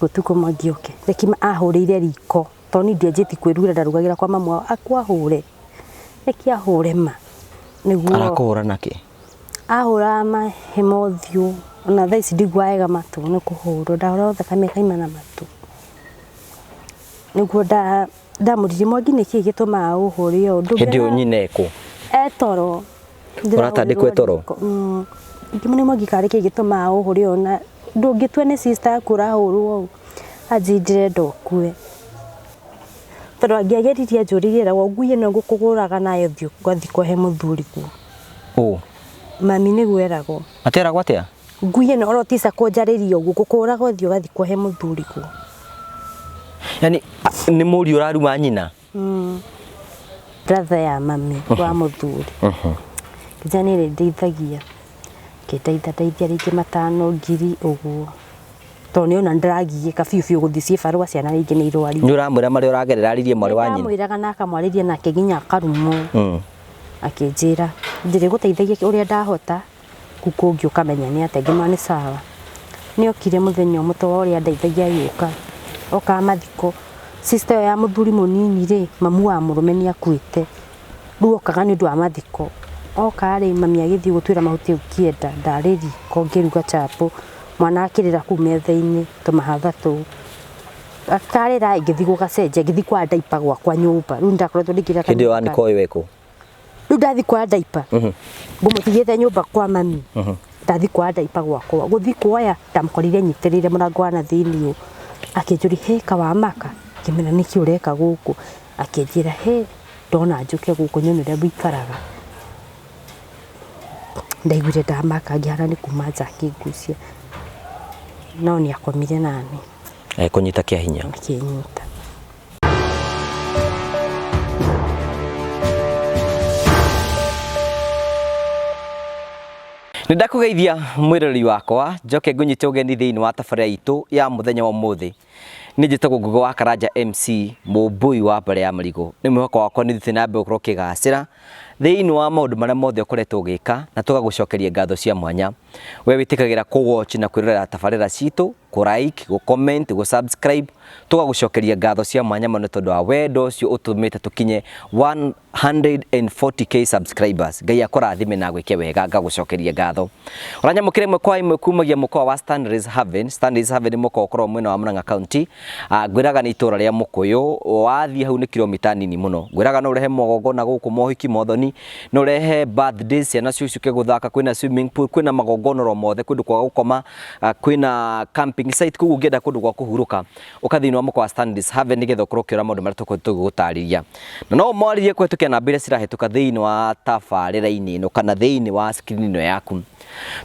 Gũtukũ Mwangi oke. Reki ahũrĩire riko. Tondũ niĩ ndianjĩtie kwĩrugĩra ndarugagĩra kwa mamu wao. Aku ahũre. Reki ahũre ma. Nĩguo. Arakũhũra nakĩ? Ahũraga mahĩ mothiũ. Ona thaa ici ndiguaga wega matũ nĩ kũhũrwo. Ndahũragwo thakame ĩkaima na matũ. Nĩguo ndamũririe Mwangi nĩkĩ gĩtũmaga ũhũre ũũ? Hĩndĩ ĩyo nyina ekũ? E toro. Ũratandĩkwo e toro? Ngĩmũria Mwangi karĩ kĩ gĩtũmaga ũhũre ũũ na ndũngĩtua nĩ sister yaku ũrahũrwo ũũ? Anjĩrire ndĩrenda ũkue. Tondũ angĩageririe anjũrĩrie eragwo ngui ĩno ngũkũgũraga nayo thiĩ ũgathiĩ kũhe mũthuriguo. Ũ? Mami nĩguo eragwo. Atĩ eragwo atĩa? Ngui ĩno orotica kũnjarĩria ũguo ngũkũgũraga ũthiĩ ũgathiĩ kũhe mũthuriguo. Yani nĩ mũriũ ũraruma nyina? Brother ya mami wa mũthuri. Nginya nĩ ĩrĩndeithagia. Akĩndeithia ndeithia rĩngĩ matano ngiri ũguo. Tondũ nĩ ona nĩndĩragiĩka biũ biũ gũthiĩ ciĩbarũa ciana rĩngĩ nĩ irwarire. Nĩ ũramwĩra marĩa ũragerera arĩrie mwarĩ wa nyina? Nĩndamwĩraga na akamwarĩria nake nginya akarumwo. Akĩnjĩra ndĩrĩgũteithagia ũrĩa ndahota kũu kũngĩ ũkamenya nĩ atĩa. Ngĩmwĩra nĩ sawa. Nĩ okire mũthenya ũmwe to ũrĩa andeithagia agĩũka. Okaga mathiko. Sister ĩyo ya mũthuri mũnini rĩ, mamu wa mũrũme nĩ akuĩte. Rĩu okaga nĩ ũndũ wa mathiko. Oka rĩ, mami agĩthiĩ gũtuĩra mahuti ũkĩenda, ndarĩ riko ngĩruga chapo, mwana akĩrĩra kũu metha-inĩ tũmahatha tũu. Akarĩra ngĩthiĩ gũgacenjia, ngĩthiĩ kuoya diaper gwakwa nyũmba. Rĩu nĩndakoretwo ndĩkĩra Hĩndĩ ĩyo Annika ũyũ ekũ? Rĩu ndathiĩ kuoya diaper, ngũmũtigĩte nyũmba kwa mami, ndathiĩ kuoya diaper gwakwa. Gũthiĩ kuoya, ndamũkorire anyitĩrĩire mũrango wa na thĩiniĩ ũũ. Akĩnjũria, hĩ Kawamaka? Ngĩmwĩra nĩkĩ ũreka gũkũ? Akĩnjĩra, hĩ ndona njũke gũkũ nyone ũrĩa mũikaraga. Ndaiguire ndamaka ngĩhana nĩ kuma nja akĩngucia. No nĩ akomire naniĩ. Agĩkũnyita kĩa hinya? Akĩnyita. Nĩ ndakũgeithia mwĩroreri wakwa njoke ngũnyite ũgeni thĩinĩ wa tabarĩra itũ ya mũthenya wa ũmũthĩ. Niĩ njĩtagwo Ngũgĩ wa Karanja MC mũmbũi wa mbare ya marigũ. Nĩ mwĩhoko wakwa nĩ ũthiĩte na mbere gũkorwo ũkĩgacĩra thĩinĩ wa maũndũ marĩa mothe ũkoretwo ũgĩka na tũgagũcokeria ngatho cia mwanya. We wĩtĩkagĩra kũ watch na kwĩrorera tabarĩra citũ, kũ like, gũ comment, gũ subscribe, tũgagũcokeria ngatho cia mwanya mũno tondũ wa wendo ũcio ũtũmĩte tũkinye 140k subscribers. Ngai akũrathime na agwĩke wega, ngagũcokeria ngatho. Ũranyamũkĩra ĩmwe kwa ĩmwe kumagia mũkoa wa Stanley's Haven. Stanley's Haven nĩ mũkoa ũkoragwo mwena wa Murang'a County. Ah, ngwĩraga nĩ itũra rĩa Mũkũyũ, wathiĩ hau nĩ kilomita nini mũno. Ngwĩraga no ũrehe magongona gũkũ mohiki mothoni, no ũrehe birthday ciana ciũke gũthaka, kwĩna swimming pool, kwĩna magongona oro mothe, kũndũ kwa gũkoma, ah, kwĩna camping site, koguo ũngĩenda kũndũ gwa kũhurũka ũka thĩinĩ wa mũkoa wa Stanley's Haven nĩgetha ũkorwo ũkĩona maũndũ marĩa tũkoretwo tũgĩgũtarĩria. Na no ũmwarĩrie kũhetũkĩra namba iria cirahĩtũka thĩinĩ wa tabarĩra-inĩ ĩno kana thĩinĩ wa screen ĩno yaku.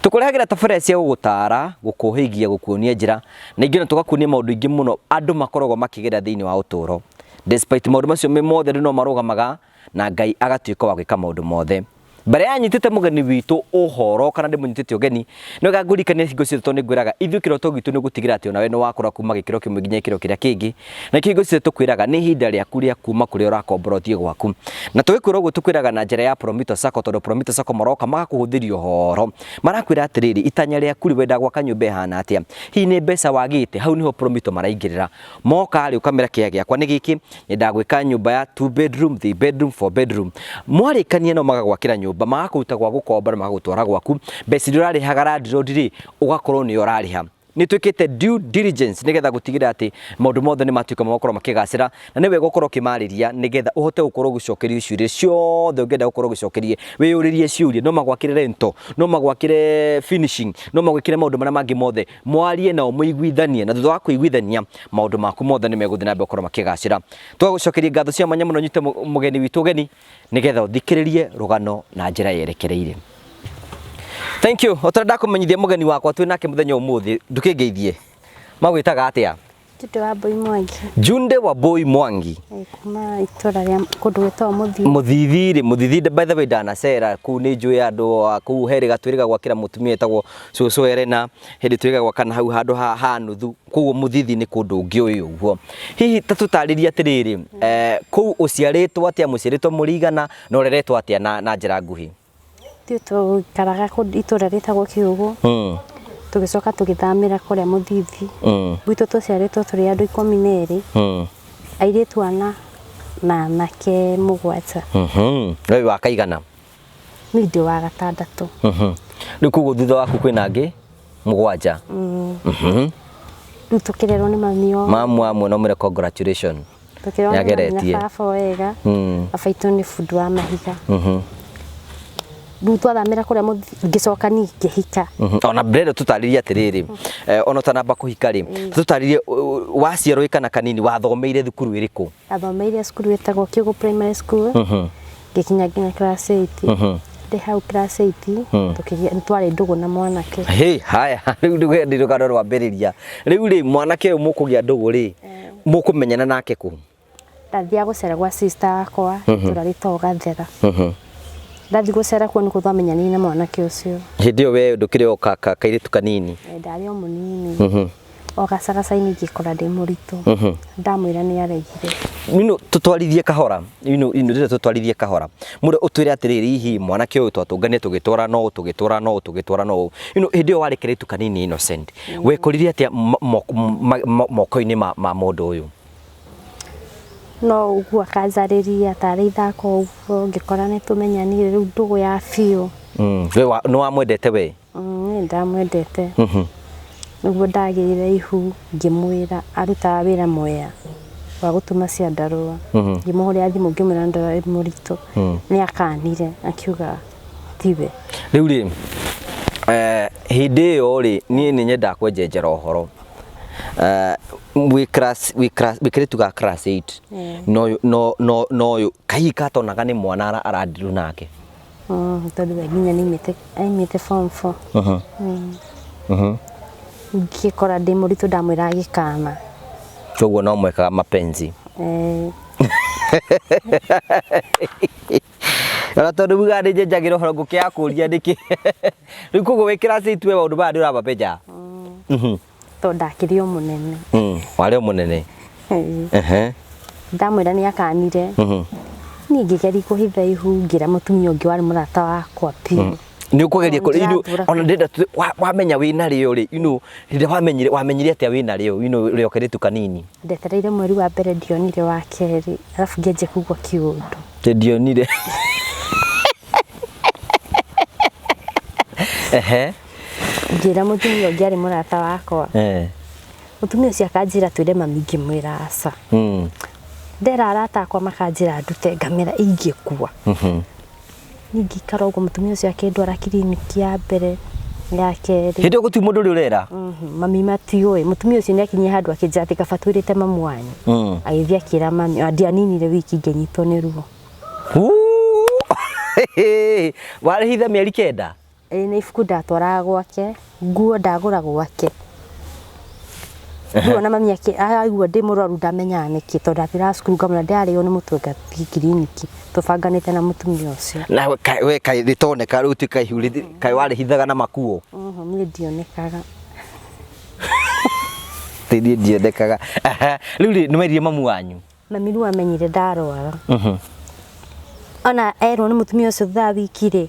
Tũkũrehagĩra tabarĩra cia gũgũtara, gũkũhĩgia, gũkuonia njĩra na ingĩ na tũgakuonia maũndũ ingĩ mũno andũ makoragwo makĩgerera thĩinĩ wa ũtũũro. Despite maũndũ macio me mothe andũ no marũgamaga na Ngai agatuĩka wa gwĩka maũndũ mothe. Mbere ya nyitĩte mũgeni witũ ũhoro kana ndĩmũnyitĩte ũgeni, nĩ wega ngũririkanie hingo ciothe tondũ nĩ ngwĩraga ithuĩ kĩroto gitũ nĩ gũtigĩrĩra atĩ onawe nĩ wakũra kuma gĩkĩro kĩmwe nginya gĩkĩro kĩrĩa kĩngĩ. Na kĩo hingo ciothe tũkwĩraga nĩ ihinda rĩaku rĩa kuma kũrĩa ũrakombora ũthiĩ gwaku. Na tũgĩkwĩra ũguo tũkwĩraga na njĩra ya Promito Sacco tondũ Promito Sacco maroka magakũhũthĩria ũhoro. Marakwĩra atĩrĩrĩ, itanya rĩaku rĩ wenda gwaka nyũmba ĩhana atĩa? Hihi nĩ mbeca wagĩte? Hau nĩho Promito maraingĩrĩra. Moka rĩ ũkamera kĩea gĩakwa nĩ gĩkĩ, nyendaga gwĩka nyũmba ya 2 bedroom, 3 bedroom, 4 bedroom. Mwarĩkania nao magagwakĩra nyũmba, magakũruta gwa gũkomba na magagũtwara gwaku. Mbeca iria ũrarĩhaga landlord rĩ, ũgakorwo nĩyo ũrarĩha. Nĩ twĩkĩte due diligence nĩgetha gũtigĩrĩra atĩ maũndũ mothe nĩ matuĩka ma gũkorwo makĩgacĩra, na nĩ wega ũkorwo ũkĩmarĩria nĩgetha ũhote gũkorwo ũgĩcokerio ciũria ciothe ũngĩenda gũkorwo ũgĩcokeria, wĩyũrĩrie ciũria, no magwakĩre rental, no magwakĩre finishing, no magwĩkĩre maũndũ marĩa mangĩ mothe. Mwarie nao mũiguithanie, na thutha wa kũiguithania maũndũ maku mothe nĩ megũthiĩ na mbere gũkorwo makĩgacĩra. Tũgagũcokeria ngatho cia mwanya mũno nyite mũgeni witũ ũgeni nĩgetha ũthikĩrĩrie rũgano na njĩra yerekereire. Thank you. O ta ũrĩa ndakũmenyithia mũgeni wakwa twĩ nake mũthenya ũmũthĩ, ndũkĩngeithie. Magwĩtaga atĩa? Junde Wambui Mwangi. Junde Wambui Mwangi. Eh, kuma itũra rĩa kũndũ gwĩtagwo Mũthithi. Mũthithi rĩ, Mũthithi by the way ndanacera kũu nĩ njũĩ andũ a kũu herĩga twĩrĩga gwakĩra mũtumia etagwo cũcũ Elena hĩndĩ twĩrĩga gwaka na hau handũ ha, ha nuthu koguo Mũthithi nĩ kũndũ ngĩũĩ ũguo. Hihi ta tũtarĩrie atĩrĩrĩ, eh, kũu ũciarĩtwo atĩa, mũciarĩtwo mũrĩ igana na ũreretwo atĩa na, na njĩra nguhĩ? Ithuĩ tũikaraga kũndũ itũra rĩtagwo Kiugũ. Tũgĩcoka tũgĩthamĩra kũrĩa Mũthithi. Gwitũ tũciarĩtwo tũrĩ andũ 12. Airĩtu 4 na anake 7. We wĩ wa kaigana? Niĩ ndĩ wa gatandatũ. Rĩu koguo thutha waku kwĩna angĩ 7. Rĩu tũkĩrerwo nĩ mami o. Mamu amwe no mwĩre congratulation. Tũkĩrerwo nĩ mami na Nĩageretie. baba wega. Baba witũ nĩ bundi wa mahiga. Rĩu twathamĩra kũrĩa ngĩcoka niĩ ngĩhika. Ona mbere tũtarĩrie atĩrĩrĩ, ona ũtanamba kũhika rĩ, tũtarĩrie waciarwo wĩ kana kanini wathomeire thukuru ĩrĩkũ? Ndathomeire cukuru ĩtagwo Kĩũgũ Primary School. Ngĩkinya nginya class 8. Ndĩ hau class 8, tũkĩgĩa, nĩ twarĩ ndũgũ na mwanake. Hĩ, haya, rĩu ndĩ rũgano rwambĩrĩria. Rĩu rĩ, mwanake ũyũ mũkũgĩa ndũgũ rĩ, mũkũmenyana nake kũ? Ndathiaga gũcera gwa sister wakwa, itũũra rĩtagwo Gathera. Ndathiĩ gũcera kuo nĩkuo twamenyanire na mwanake ũcio. Hĩndĩ ĩyo we ndũkĩrĩ o kairĩtu kanini? Ndarĩ o mũnini. O gacagaca-inĩ ngĩkora ndĩ mũritũ. Ndamwĩra nĩ aregire. Nino tũtwarithie kahora. Ino ino ndĩrenda tũtwarithie kahora. Mũndũ ũtwĩre atĩrĩrĩ, hihi mwanake ũyũ twatũnganie tũgĩtwara no ũũ, tũgĩtwara no ũũ, tũgĩtwara no ũũ. Ino hĩndĩ ĩyo warĩ kairĩtu kanini innocent. Wekorire atĩa moko-inĩ ma mũndũ ũyũ? No ũguo akanjarĩria tarĩ ithako ũguo, ngĩkora nĩ tũmenyanire rĩu ndũgũ ya biũ. We nĩ wamwendete we? Nĩ ndamwendete. Nĩguo ndagĩire ihu, ngĩmwĩra arutaga wĩra Mwea wa gũtuma ciandarũa. Ngĩmũhũrĩra thimũ ngĩmwĩra ndarĩ mũritũ. Nĩ akanire akiuga tiwe. Rĩu rĩ, hĩndĩ ĩyo rĩ, niĩ nĩ nyendaga kwenjenjera ũhoro. Wĩ class, wĩ class, wĩ kairĩtu ga class 8. No, no, no, no, kahihi katonaga nĩ mwana arandirwo nake. Tondũ we nginya nĩ aimĩte form 4. Ngĩkora ndĩ mũritũ ndamwĩra agĩkana. Koguo no mwekaga mapenzi. Ona tondũ mugaga nĩ njenjagĩra ũhoro ngũkĩaga kũũria nĩkĩ. Rĩu koguo wĩ class 8 we maũndũ maya ndũramapenja? Tondũ ndakĩrĩ o mũnene. Warĩ o mũnene? Ndamwĩra nĩ akanire. Niĩ ngĩgeria kũhitha ihu ngĩra mũtumia ũngĩ warĩ mũrata wakwa biũ. Nĩ ũkũgeria kũ-, Ndĩratura ona ndĩrenda wamenya wĩna rĩo rĩ, rĩrĩa wamenyire atĩa wĩna rĩo, rĩo kairĩtu kanini? Ndetereire mweri wa mbere ndionire wa kerĩ, arabu ngĩanjia kũigua kĩũndũ. Ĩ ndionire. Ngĩra mũtumia ũngĩ arĩ mũrata wakwa. Mũtumia ũcio akanjĩra twĩre mami, ngĩmwĩra aca. Ndera arata akwa makanjĩra ndute, ngamera ingĩkua. Niĩ ngĩikara ũguo, mũtumia ũcio akĩndwara kiriniki ya mbere, ya kerĩ. Hĩndĩ ĩyo gũtirĩ mũndũ ũrĩa ũrera? Mami matiũĩ. Mũtumia ũcio nĩ akinyire handũ akĩnjĩra atĩ kaba twĩrĩte mamu wanyu. Agĩthiĩ akĩra mami, ndianinire wiki ngĩnyitwo nĩ ruo. Warĩhitha mĩeri 9? Ĩĩ, nĩ ibuku ndatwaraga gwake, nguo ndagũra gwake. Rĩu ona mami aigua ndĩ mũrwaru ndamenyaga nĩkĩ, tondũ ndathiaga cukuru ngamwĩra ndĩrarĩo nĩ mũtwe ngathiĩ kiriniki, tũbanganĩte na mũtumia ũcio. Na we kaĩ rĩtoneka rĩu ti kaihu, kaĩ warĩhithaga na makuo? Niĩ ndionekaga. Ti niĩ ndionekaga. Rĩu rĩ, nĩ werire mamu wanyu? Mami rĩu amenyire ndarwara. Ona erwo nĩ mũtumia ũcio thutha wa wiki rĩ,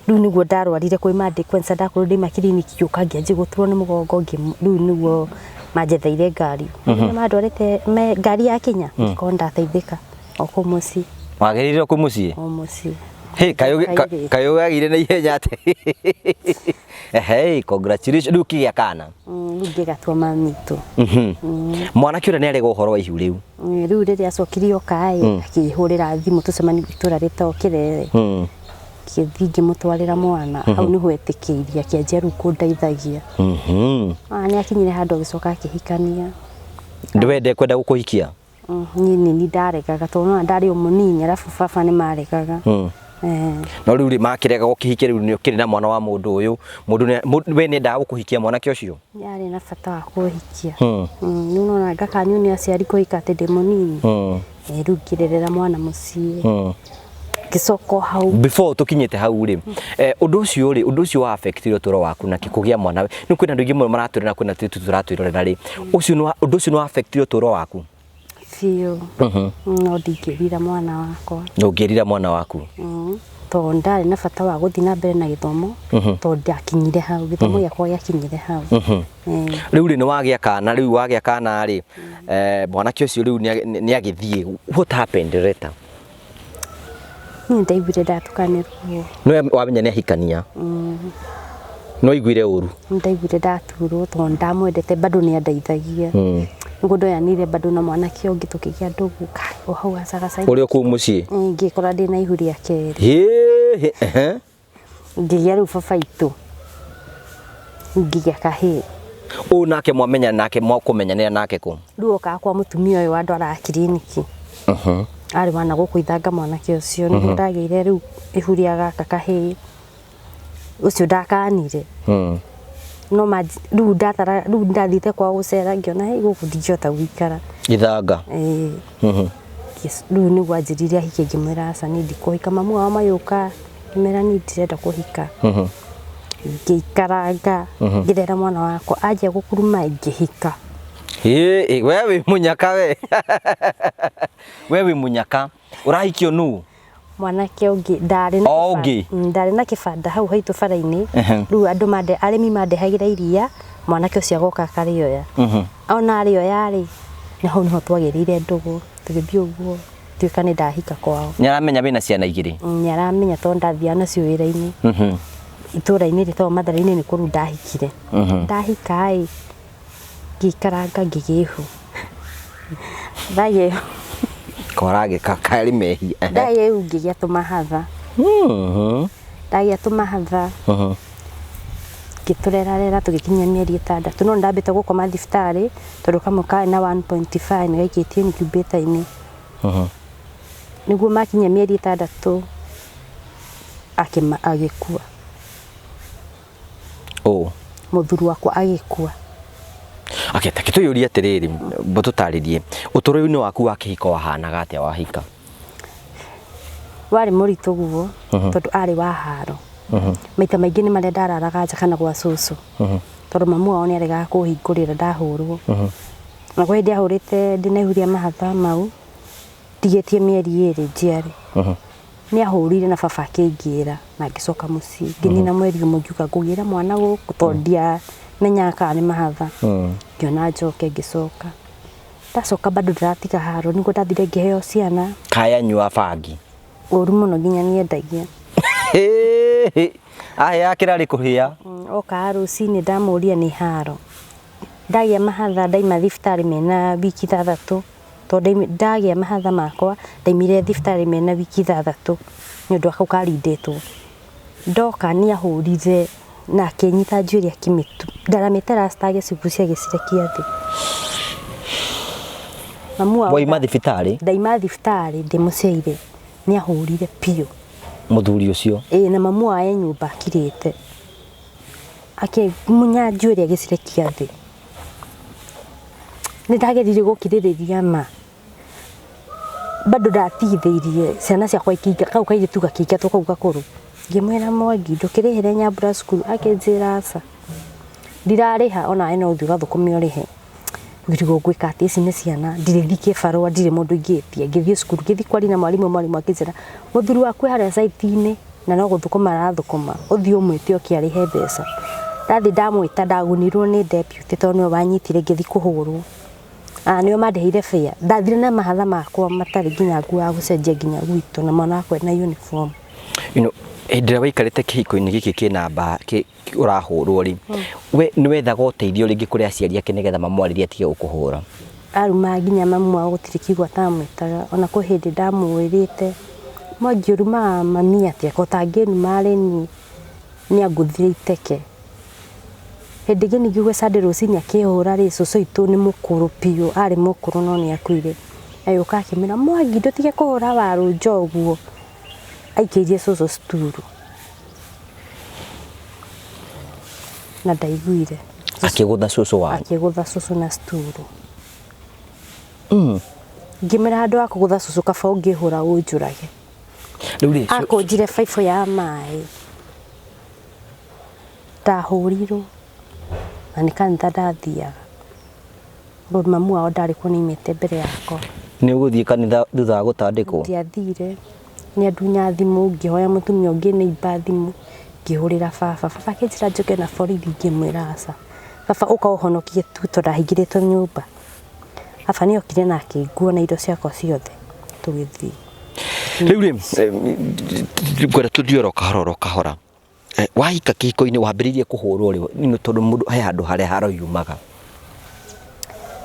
rĩu nĩguo ndarwarire kwĩ Monday kwanza ndakorwo ndĩ makiriniki ngĩũka ngĩanjia gũturwo nĩ mũgongo, rĩu nĩguo manjetheire ngari. Nĩ mandwarĩte ngari yakinya, ngĩkorwo ndateithĩka o kũu mũciĩ. Wagĩrĩire kũu mũciĩ? O mũciĩ. Hĩ, Kairĩtu. kaĩ ũgagĩire na ihenya atĩ? Ehe, congratulations. Rĩu ũkĩgĩa kana? Rĩu ngĩgatua mami witũ. Mwanake ũrĩa nĩarega ũhoro wa ihu rĩu? Rĩu rĩrĩa acokire oka ĩ, akĩhũrĩra thimũ tũcemanie itũũra rĩtagwo Kĩrere. Ngĩthiĩ ngĩmũtwarĩra mwana, hau nĩho etĩkĩirie, akĩanjia rĩu kũndeithagia. Nĩ akinyire handũ agĩcoka akĩhikania. Ndĩwende kwenda gũkũhikia? Niĩ nĩ niĩ ndaregaga, tondũ nĩwona ndarĩ o mũnini, arabu baba nĩ maregaga. No rĩu rĩ, makĩrega gũkĩhikia rĩu nĩ ũkĩrĩ na mwana wa mũndũ ũyũ. Mũndũ nĩ, we nĩendaga gũkũhikia mwanake ũcio? Nĩarĩ na bata wa kũhikia. Rĩu nĩwona ngakanio nĩ aciari kũhika atĩ ndĩ mũnini. Rĩu ngĩrerera mwana mũciĩ. Ngĩcoka hau. Before tũkinyĩte hau rĩ, ũndũ ũcio rĩ, ũndũ ũcio wa affect ũtũũro waku na kũgĩa mwana. Nĩ kwĩna andũ aingĩ mũno maratwĩrora na kwĩna tũirĩtu tũratwĩrorera rĩ. Ũcio nĩ wa, ũndũ ũcio nĩ wa affect ũtũũro waku? Biũ. No ndingĩrira mwana wakwa. Ndũngĩrira mwana waku? Tondũ ndarĩ na bata wa gũthiĩ na mbere na gĩthomo, tondũ ndakinyire hau, gĩthomo gĩakwa gĩakinyire hau. Rĩu rĩ, nĩ wagĩa kana, rĩu wagĩa kana rĩ, mwanake ũcio rĩu nĩ agĩthiĩ, what happened later? Niĩ ndaiguire ndatukanĩrwo. No wamenya nĩ ahikania, no aiguire ũru? Ndaiguire ndaturwo tondũ ndamwendete, bado nĩ andeithagia. Nĩguo ndoyanire bado na mwanake ũngĩ, tũkĩgĩa ndũgũ o hau gacagaca. Ũrĩ o kũu mũciĩ? Ngĩkora ndĩna ihu rĩa kerĩ. Hĩ, ehe. Ngĩgĩa rĩu baba itũ, ngĩgĩa kahĩĩ. Ũũ nake mwamenya nake, mwakũmenyanĩra nake kũ? Rĩu okaga kwa mũtumia ũyũ wandwaraga kiriniki. Arĩ wana gũkũ ithanga mwanake ũcio. Nĩguo ndagĩire rĩu ihu rĩa gaka kahĩĩ, ũcio ndakanire. No rĩu ndatara, rĩu ndathiĩte kwao gũcera, ngĩona hĩ, gũkũ ndingĩhota gũikara. Ithanga? Ĩĩ. Rĩu nĩguo anjĩrire ahike, ngĩmwĩra aca, niĩ ndikũhika. Mamu wao mayũka, ngĩmera niĩ ndirenda kũhika. Ngĩikaranga, ngĩrera mwana wakwa, anjia gũkuruma ngĩhika. Hĩ, we wĩ mũnyaka, we wĩ mũnyaka, ũrahikio nũ? Mwanake ũngĩ ndarĩ na O ũngĩ? Ndarĩ na kĩbanda hau haitũ bara-inĩ. Rĩu andũ mande, arĩmi mandehagĩra iria, mwanake ũcio agoka akarĩoya. Ona arĩoya rĩ, na hau nĩho twagĩrĩire ndũgũ, tũgĩthiĩ ũguo, tuĩka nĩ ndahika kwao. Nĩ aramenya wĩna ciana igĩrĩ? Nĩ aramenya tondũ ndathiaga nacio wĩra-inĩ. Itũũra-inĩ rĩtagwo Mathare-inĩ nĩ kũu ndahikire. Ndahika ĩ, ngĩikaranga ngĩgĩa ihu. Ndagĩa ihu. Korage karĩ mehia. Ndagĩa ihu ngĩgĩa tũmahatha. Ndagĩa tũmahatha. Ngĩtũrerarera tũgĩkinyia mĩeri 6. No ndambĩte gũkoma thibitarĩ tondũ kamwe karĩ na 1.5 nĩ gaikĩtio incubator-inĩ. Nĩguo makinyia mĩeri 6 agĩkua. Ũ? Mũthuri wakwa agĩkua. Okay, ta gĩtũyũrie atĩrĩrĩ, tũtarĩrie ũtũũro-inĩ waku wa kĩhiko wahanaga atĩa wahika? Warĩ mũritũ guo tondũ arĩ wa haro. Maita maingĩ nĩ marĩa ndararaga nja kana gwa cũcũ. Tondũ mamu wao nĩ aregaga kũhingũrĩra ndahũrwo. Na kwa hĩndĩ ahũrĩte ndĩna ihu rĩa mahatha mau, ndigĩtie mĩeri 2 njiare. Nĩ ahũrire na baba akĩingĩra na ngĩcoka mũciĩ. Ngĩnina mweri ũmwe ngiuga ngũgĩra mwana gũkũ tondũ ndiamenyaga kana nĩ mahatha. Ngĩona njoke ngĩcoka. Ndacoka bado ndĩratiga haro, nĩguo ndathire ngĩheo ciana. Kaya nyua bangi. Ũru mũno nginya nĩendagia. Ahea kĩrarĩ kũhĩa. Okaga rũcinĩ ndamũria nĩ haro. Ndagĩa mahatha ndaima thibitarĩ mena wiki 6. Tondũ ndagĩa mahatha makwa ndaimire thibitarĩ mena wiki 6 nĩ ũndũ wa kau karindĩtwo. Ndoka nĩ ahũrire na akĩnyita njuĩrĩ akĩmĩtu. Ndaramĩte rasta agĩcigucia agĩcirekia thĩ. Mamu wao Waima thibitarĩ? Ndaima thibitarĩ ndĩmũciaire, nĩ ahũrire biũ. Mũthuri ũcio? Ĩĩ, na mamu wao e nyũmba akirĩte. Akĩmunya njuĩrĩ agĩcirekia thĩ. Nĩ ndageririe gũkirĩrĩria ma. Bado ndatigithĩirie ciana ciakwa ikĩinga, kau kairĩtu gakĩingatwo kau gakũrũ. Ngĩmwĩra Mwangi ndũkĩrĩhĩre Nyambura cukuru, akĩnjĩra aca. Ndirarĩha onawe no ũthiĩ ũgathũkũme ũrĩhe. Ngĩrigwo ngwĩka atĩa, ici nĩ ciana, ndirĩ kĩbarũa, ndirĩ mũndũ ingĩtia. Ngĩthiĩ cukuru, ngĩthiĩ kwaria na mwarimũ, mwarimũ akĩnjĩra mũthuri waku e harĩa site-inĩ na no gũthũkũma arathũkũma, ũthiĩ ũmwĩte oke arĩhe mbeca. Ndathiĩ ndamwĩta, ndagunirwo nĩ deputy tondũ nĩwe wanyitire ngĩthiĩ kũhũrwo. Nĩo mandĩhĩire fare. Ndathire na mahatha makwa matarĩ nginya nguo ya gũcenjia nginya gwitũ na mwana wakwa ena uniform. You know, hĩndĩ ĩrĩa waikarĩte kĩhiko-inĩ gĩkĩ kĩna ũrahũrwo rĩ, we nĩ wethaga ũteithio rĩngĩ kũrĩ aciari ake nĩgetha mamwarĩrie atige gũkũhũra? Aruma nginya mamu wao gũtirĩ kiugo atamwĩtaga, ona kwĩ hĩndĩ ndamwĩrĩte Mwangi ũrumaga mami atĩa, ko ũtangĩnuma rĩ niĩ nĩ angũthire iteke. Hĩndĩ ĩngĩ ningĩ gwĩ Sunday rũcinĩ akĩhũra rĩ, cũcũ witũ nĩ mũkũrũ biũ, arĩ mũkũrũ no nĩ akuire. Agĩũka akĩmwĩra Mwangi ndũtige kũhũra waru nja ũguo, aikĩirie cũcũ cuturu. Na ndaiguire. Akĩgũtha cũcũ wanyu? Akĩgũtha cũcũ na cuturu. Ngĩmwĩra handũ ha kũgũtha cũcũ kaba ũngĩhũra ũnjũrage. Rĩu rĩ, Akũnjire baibũ ya maĩ. Ndahũrirwo na nĩ kanitha ndathiaga. Tondũ mamu wao ndarĩ kuo nĩaimĩte mbere yakwa. Nĩ ũgũthiĩ kanitha thutha wa gũtandĩkwo? Ndiathire. Nĩ andunya thimũ, ngĩhoya mũtumia ũngĩ neighbor thimũ, ngĩhũrĩra baba. Baba akĩnjĩra njũke na borithi, ngĩmwĩra aca. Baba ũka ũhonokie tu tondũ ndahingĩrĩtwo nyũmba. Baba nĩ okire na akĩngua na indo ciakwa ciothe tũgĩthiĩ. Rĩu rĩ, ngwenda tũthiĩ oro kahora oro kahora. Wahika kĩhiko-inĩ wambĩrĩirie kũhũrwo rĩ, nĩ tondũ mũndũ he handũ harĩa haroyumaga?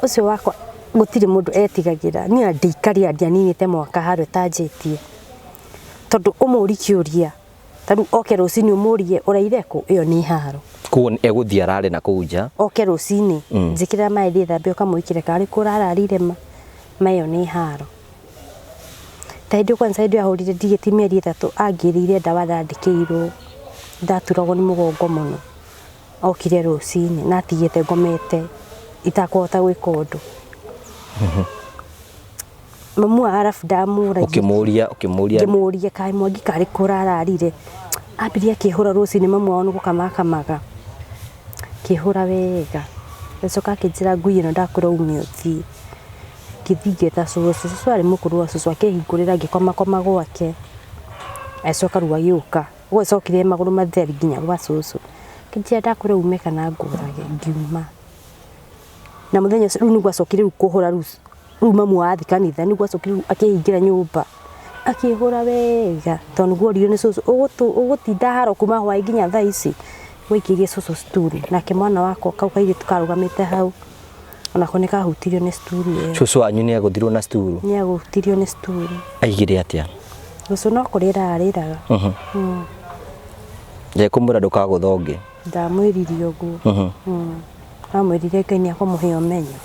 Ũcio wakwa gũtirĩ mũndũ etigagĩra. Niĩ ona ndĩikaria ndianinĩte mwaka haro ĩtanjĩtie. Tondũ ũmũri kĩũria, ta rĩu oke rũcinĩ ũmũrie ũraire kũ, ĩyo nĩ haro. Koguo egũthiĩ arare na kũu nja? Oke rũcinĩ, njĩkĩrĩra maĩ thiĩ thambie ũkamwĩkĩre karĩ kũ ũrararire ma, ma ĩyo nĩ haro. Ta hĩndĩ ĩyo kwanza hĩndĩ ĩyo ahũrire ndigĩti mĩeri 3 angĩrĩire ndawa ndandĩkĩirwo, ndaturagwo nĩ mũgongo mũno. Okire rũcinĩ na atigĩte ngomete itakũhota gwĩka ũndũ. Mamu wa arabu ndamũragia. Ũkĩmũria, ũkĩmũria. Ngĩmũria kaĩ Mwangi karĩ kũ ũrararire. Ambirie akĩhũra rũcinĩ mamu wao nĩ gũkama akamaga. Akĩhũra wega. Agĩcoka akĩnjĩra ngui ĩno ndakwĩra ume ũthiĩ. Ngĩthiĩ ngĩta cũcũ, cũcũ arĩ mũkũrũ wa cũcũ akĩhingũrĩra ngĩkomakoma gwake. Agĩcoka rĩu agĩũka. Ũguo acokire magũrũ matheri nginya gwa cũcũ. Akĩnjĩra ndakwĩra ume kana ngũrage, ngiuma. Na mũthenya ũcio rĩu nĩguo acokire rĩu kũhũra rĩu rĩu mamu wa athiĩ kanitha nĩguo acokire rĩu akĩhingĩra nyũmba. Akĩhũra wega tondũ nĩguo oririo nĩ cũcũ ũgũtinda haro kuma hwaĩ nginya thaa ici. Waikĩirie cũcũ sturu nake mwana wakwa kau kairĩtu karũgamĩte hau onako nĩ kahutirio nĩ sturu ĩyo. Cũcũ wanyu nĩ agũthirwo na sturu? Nĩ agũtirio nĩ sturu. Aigire atĩa? Cũcũ no kũrĩra arĩraga. Ndekũmwĩra ndũkagũtha ũngĩ? Ndamwĩrire ũguo. Amwĩrire Ngai nĩ akũmũhe ũmenyo.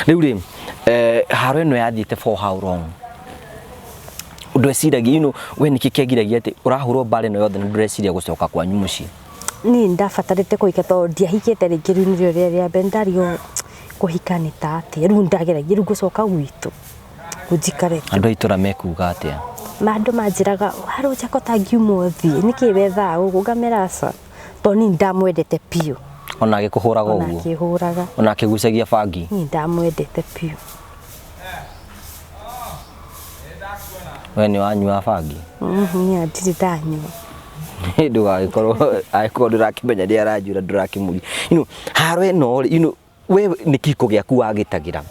Rĩu rĩ, haro ĩno yathiĩte for how long? Ndweciragia, you know, we nĩkĩ kĩagiragia atĩ ũrahũrwo mbara ĩno yothe na ndũreciria gũcoka kwanyu mũciĩ? Niĩ ndabatarĩte kũhika tondũ ndiahikĩte rĩngĩ rĩu nĩrĩo rĩa rĩa mbere ndarigwo kũhika nĩ ta atĩa rĩu ndageragia rĩu ngũcoka gwitũ njikare. Andũ a itũra mekuga atĩa? Andũ manjĩraga harũnja ko tangiuma ũthiĩ nĩkĩ wethaga gũkũ ngamera aca tondũ niĩ ndamwendete biũ. Ona agĩkũhũraga Ona ũguo? akĩhũraga. Ona akĩgucagia bangi? Niĩ ndamwendete biũ. We nĩ wanyua bangi? Niĩ ndirĩ ndanyua. Ndũgagĩkorwo angĩkorwo ndũrakĩmenya nĩ aranjura ndũrakĩmũria. You know, haro ĩno rĩ, you know, we nĩ kĩhiko gĩaku wagĩtagĩra?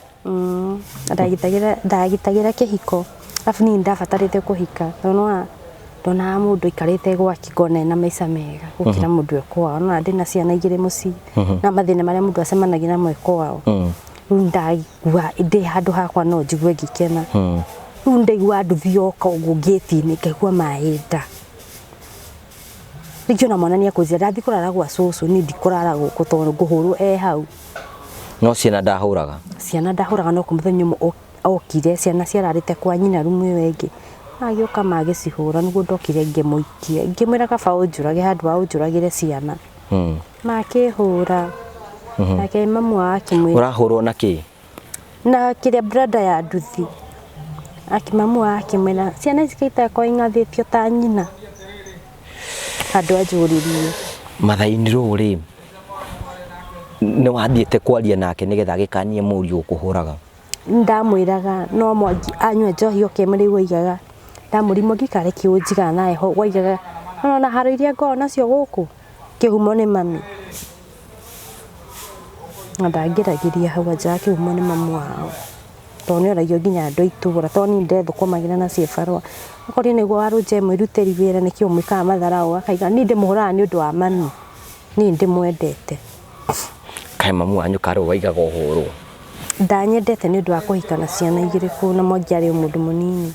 Ndagitagĩra ndagitagĩra kĩhiko arabu niĩ ndabatarĩte kũhika tondũ nĩwona ndonaga mũndũ aikarĩte gwake ngona ena maica mega gũkĩra mũndũ e kwao. Nĩwona ndĩna ciana igĩrĩ mũciĩ na mathĩna marĩa mũndũ acemanagia namo e kwao. Rĩu ndaigua ndĩ handũ hakwa no njigue ngĩkena. Rĩu ndaigua nduthi yoka ũguo ngĩti-inĩ ngaigua maĩ nda. Rĩngĩ ona mwana nĩekũnjĩra ndathiĩ kũrara gwa cũcũ niĩ ndikũrara gũkũ tondũ ngũhũrwo e hau. No ciana ndahũraga? Ciana ndahũraga no mũthenya ũmwe okire ciana ciararĩte kwa nyina rumu ĩyo ĩngĩ agĩũka magĩcihũra nĩguo ndokire ngĩmũikia ngĩmwĩra kaba ũnjũrage handũ ha ũnjũragĩre ciana. Makĩhũra nake mamu wao akĩmwĩra Ũrahũrwo na kĩ? Na kĩrĩa brada ya nduthi. Mamu wao akĩmwĩra ciana ici kaitakorwo ing'athĩtio ta nyina handũ anjũrĩrie. Mathaini rũũ rĩ, nĩ wathiĩte kwaria nake nĩgetha agĩkanie mũriũ ũkũhũraga? Ndamwĩraga no Mwangi anyua njohi oke rĩu oigaga ndamũria Mwangi karĩ kĩ ũnjigaga nawe ho waigaga ona haro iria ngoragwo nacio gũkũ kĩhumo nĩ mami. Na ndangĩragĩria hau anjĩraga kĩhumo nĩ mamu wao. Tondũ nĩ oragio nginya andũ a itũra tondũ niĩ ndethũkũmagĩra na ciĩbarũa. Okorwo nĩguo Warũnja mwĩrutĩri wĩra nĩkĩo ũmwĩkaga matharau akaiga niĩ ndĩmũhũraga nĩ ũndũ wa mami. Niĩ ndĩmwendete. Kaĩ mamu wanyu karĩ we waigaga ũhũrwo? Ndanyendete nĩ ũndũ wa kũhika na ciana igĩrĩ kũu na Mwangi arĩ o mũndũ mũnini.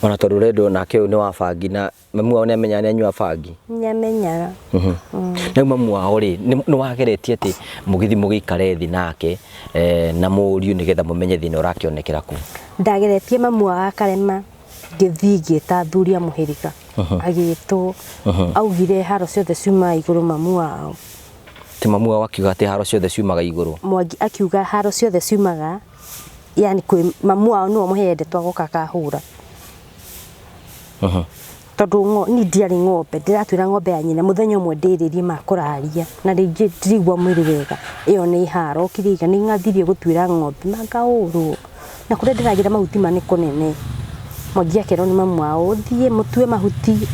Ona tondũ ũrendwo nake ũyũ nĩ wa bangi na mamu wao nĩ amenyaga nĩ anyua bangi? Nĩ amenyaga. Rĩu mamu wao rĩ, nĩ wageretie atĩ mũgĩthiĩ mũgĩikare thĩ nake na mũriũ nĩgetha mũmenye thĩna ũrakĩonekera kũ? Ndageretie mamu wao akarema ngĩthiĩ ngĩta athuri a mũhĩrĩga agĩtwo augire haro ciothe ciumaga igũrũ mamu wao. Ti mamu wao akiuga atĩ haro ciothe ciumaga igũrũ? Mwangi akiuga haro ciothe ciumaga yani kwĩ mamu wao nĩwe ũmũheire ndeto agoka akahũra. Tondũ niĩ ndiarĩ ng'ombe ndĩratwĩra ng'ombe ya nyina mũthenya ũmwe ndĩrĩrie makũraria na rĩngĩ ndirigua mwĩrĩ wega ĩyo nĩ haro okire iga nĩ ng'athirie gũtuĩra ng'ombe mangahũrwo. Na kũrĩa ndĩragĩra mahuti ma nĩ kũnene. Mwangi akerwo nĩ mamu wao ũthiĩ mũtue mahuti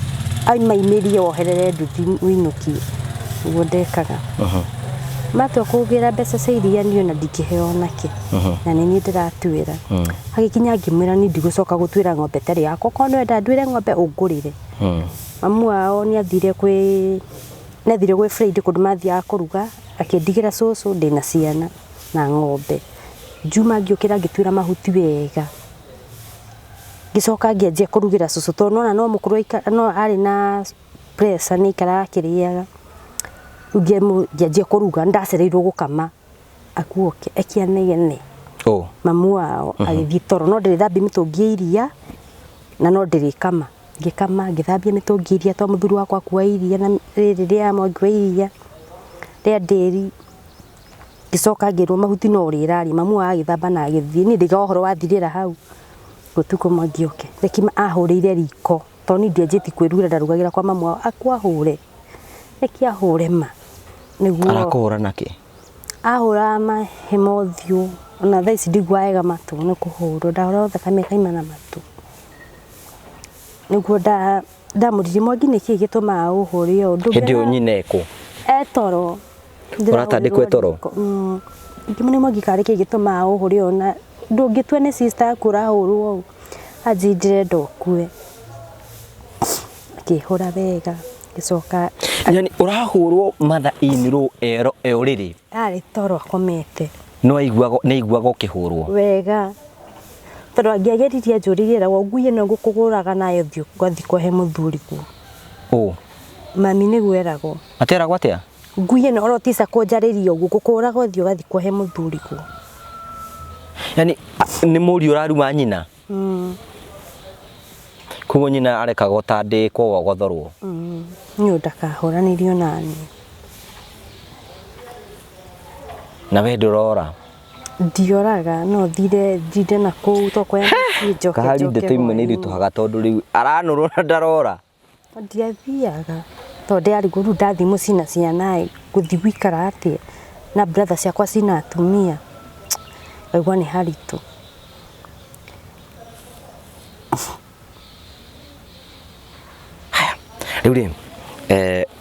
aimaimĩrie woherere nduthi ũinũkie. Ũguo ndekaga. Matua kũgĩra mbeca cia iria niĩ ona ndingĩheo onakĩ. Na nĩ niĩ ndĩratuĩra. Hagĩkinya ngĩmwĩra niĩ ndigũcoka gũtuĩra ng'ombe ĩtarĩ yakwa, okorwo nĩ wenda nduĩre ng'ombe ũngũrĩre. Mamu wao nĩ athire kwĩ nĩ athire gwĩ Fred kũndũ mathiaga kũruga, akĩndigĩra cũcũ ndĩna ciana na ng'ombe. Njuma ngĩũkĩra ngĩtuĩra mahuti wega. Ngĩcoka ngĩanjia kũrugĩra cũcũ tondũ nĩwona no mũkũrũ no arĩ na pressure nĩ aikaraga akĩrĩaga. Rĩu ngĩanjia kũruga, nĩ ndacereirwo gũkama akuoke ekianegene. Oh. Mamu wao agĩthiĩ toro no ndĩrĩthambia mĩtũngi ya iria na no ndĩrĩkama. Ngĩkama ngĩthambia mĩtũngi ya iria tondũ mũthuri wakwa akua iria na rĩrĩ rĩa mwangi wa iria rĩa ndĩri. Ngĩcoka ngĩrwo mahuti no ũrĩraria, mamu wao agĩthamba na agĩthiĩ. Niĩ ndaigaga ũhoro wathirĩra hau. Ũtukũ mwangi oke. Reki ahũrĩire riko tondũ niĩ ndianjĩtie kwĩrugĩra ndarugagĩra kwa mamu wao akuahũre. Reki ahũre ma. Nĩguo Arakũhũra nakĩ? Ahũraga mahĩ ũthiũ ona thaa ici ndiguaga wega matũ nĩ kũhũrwo ndahũragwo thakame ĩkaima na matũ. Nĩguo ndamũririe Mwangi nĩkĩ gĩtũmaga ũhũre ũũ? Hĩndĩ ĩyo nyina ekũ? E toro. Ũratandĩkwo e toro? Ngĩmũria Mwangi karĩ kĩ gĩtũmaga ũhũre ũũ na ndũngĩtua nĩ sister yaku ũrahũrwo ũũ? Anjĩrire ndĩrenda ũkue. Akĩhũra wega ngĩcoka. Yani ũrahũrwo mother in law e ũrĩrĩ? Arĩ toro akomete. No aiguaga, nĩ aiguaga ũkĩhũrwo? Wega. Tondũ angĩageririe anjũrĩrie eragwo ngui ĩno ngũkũgũraga nayo thiĩ ũgathiĩ kũhe mũthuri guo. Ũ? Mami nĩguo eragwo. Ateragwo atĩa? Ngui ĩno oro tisa kũnjarĩria ũguo ngũkũgũraga ũthiĩ ũgathiĩ kũhe mũthuri guo. Yani nĩ mũriũ ũraruma nyina? Koguo nyina arekaga ũtandĩkwo wogothorwo? Nĩ ũndũ ndakahũranĩrio nani. Na we ndũrora? Ndioraga no thire ndinde na kũu tokoya mũciĩ njoke Kahari njoke ndeto imwe nĩ hwaĩ-inĩ. iritũhaga tondũ rĩu aranũrwo na ndarora. Ndiathiaga tondũ ndĩrarigwo rĩu ndathiĩ mũciĩ na ciana ĩ ngũthiĩ gũikara atĩa na brother ciakwa cina atumia ngaigua nĩ haritũ. Haya, rĩu rĩ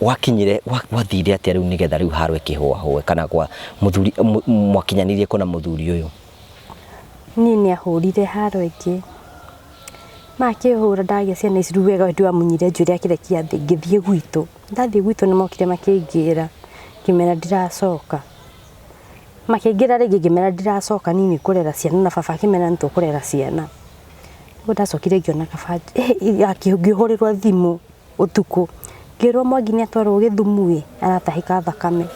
wakinyire wathire atĩa rĩu nĩgetha rĩu haro ĩkĩhũahũe kana kwa mũthuri mwakinyanirie kũ na mũthuri ũyũ? Niĩ nĩ ahũrire haro ĩngĩ. Makĩhũra ndagĩa ciana ici rĩu wega hĩndĩ ĩyo amunyire njuĩrĩ akĩrekia thĩ ngĩthiĩ gwitũ. Ndathiĩ gwitũ nĩ mokire makĩngĩra ngĩmera ndiracoka. Makĩngĩra rĩngĩ ngĩmera ndiracoka niĩ nĩ kũrera ciana na baba akĩmera nĩ tũkũrera ciana. Nĩguo ndacokire ngĩona kaba ngĩhũrĩrwo thimũ ũtukũ ngĩrwo Mwangi nĩ atwarwo Gĩthumu ĩ aratahĩka thakame.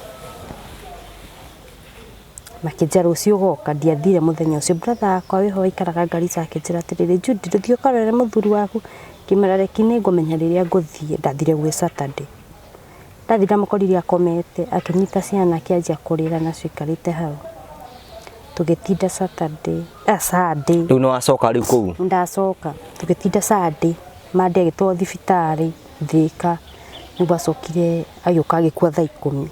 Makĩnjĩra rũciũ ũgoka, ndiathire mũthenya ũcio. Brother wakwa wĩho waikaraga Garissa akĩnjĩra atĩrĩrĩ, Judy ndũthiĩ ũkarore mũthuri waku. Ngĩmwĩra reki nĩngũmenya rĩrĩa ngũthiĩ. Ndathire gwĩ Saturday. Ndathiĩ ndamũkorire akomete akĩnyita ciana akĩanjia kũrĩra nacio aikarĩte hau. Tũgĩtinda Saturday, Sunday. Rĩu nĩ wacoka rĩu kũu? Ndacoka, tũgĩtinda Sunday, Monday agĩtwarwo thibitarĩ Thĩka, nĩguo acokire agĩũka agĩkua thaa 10.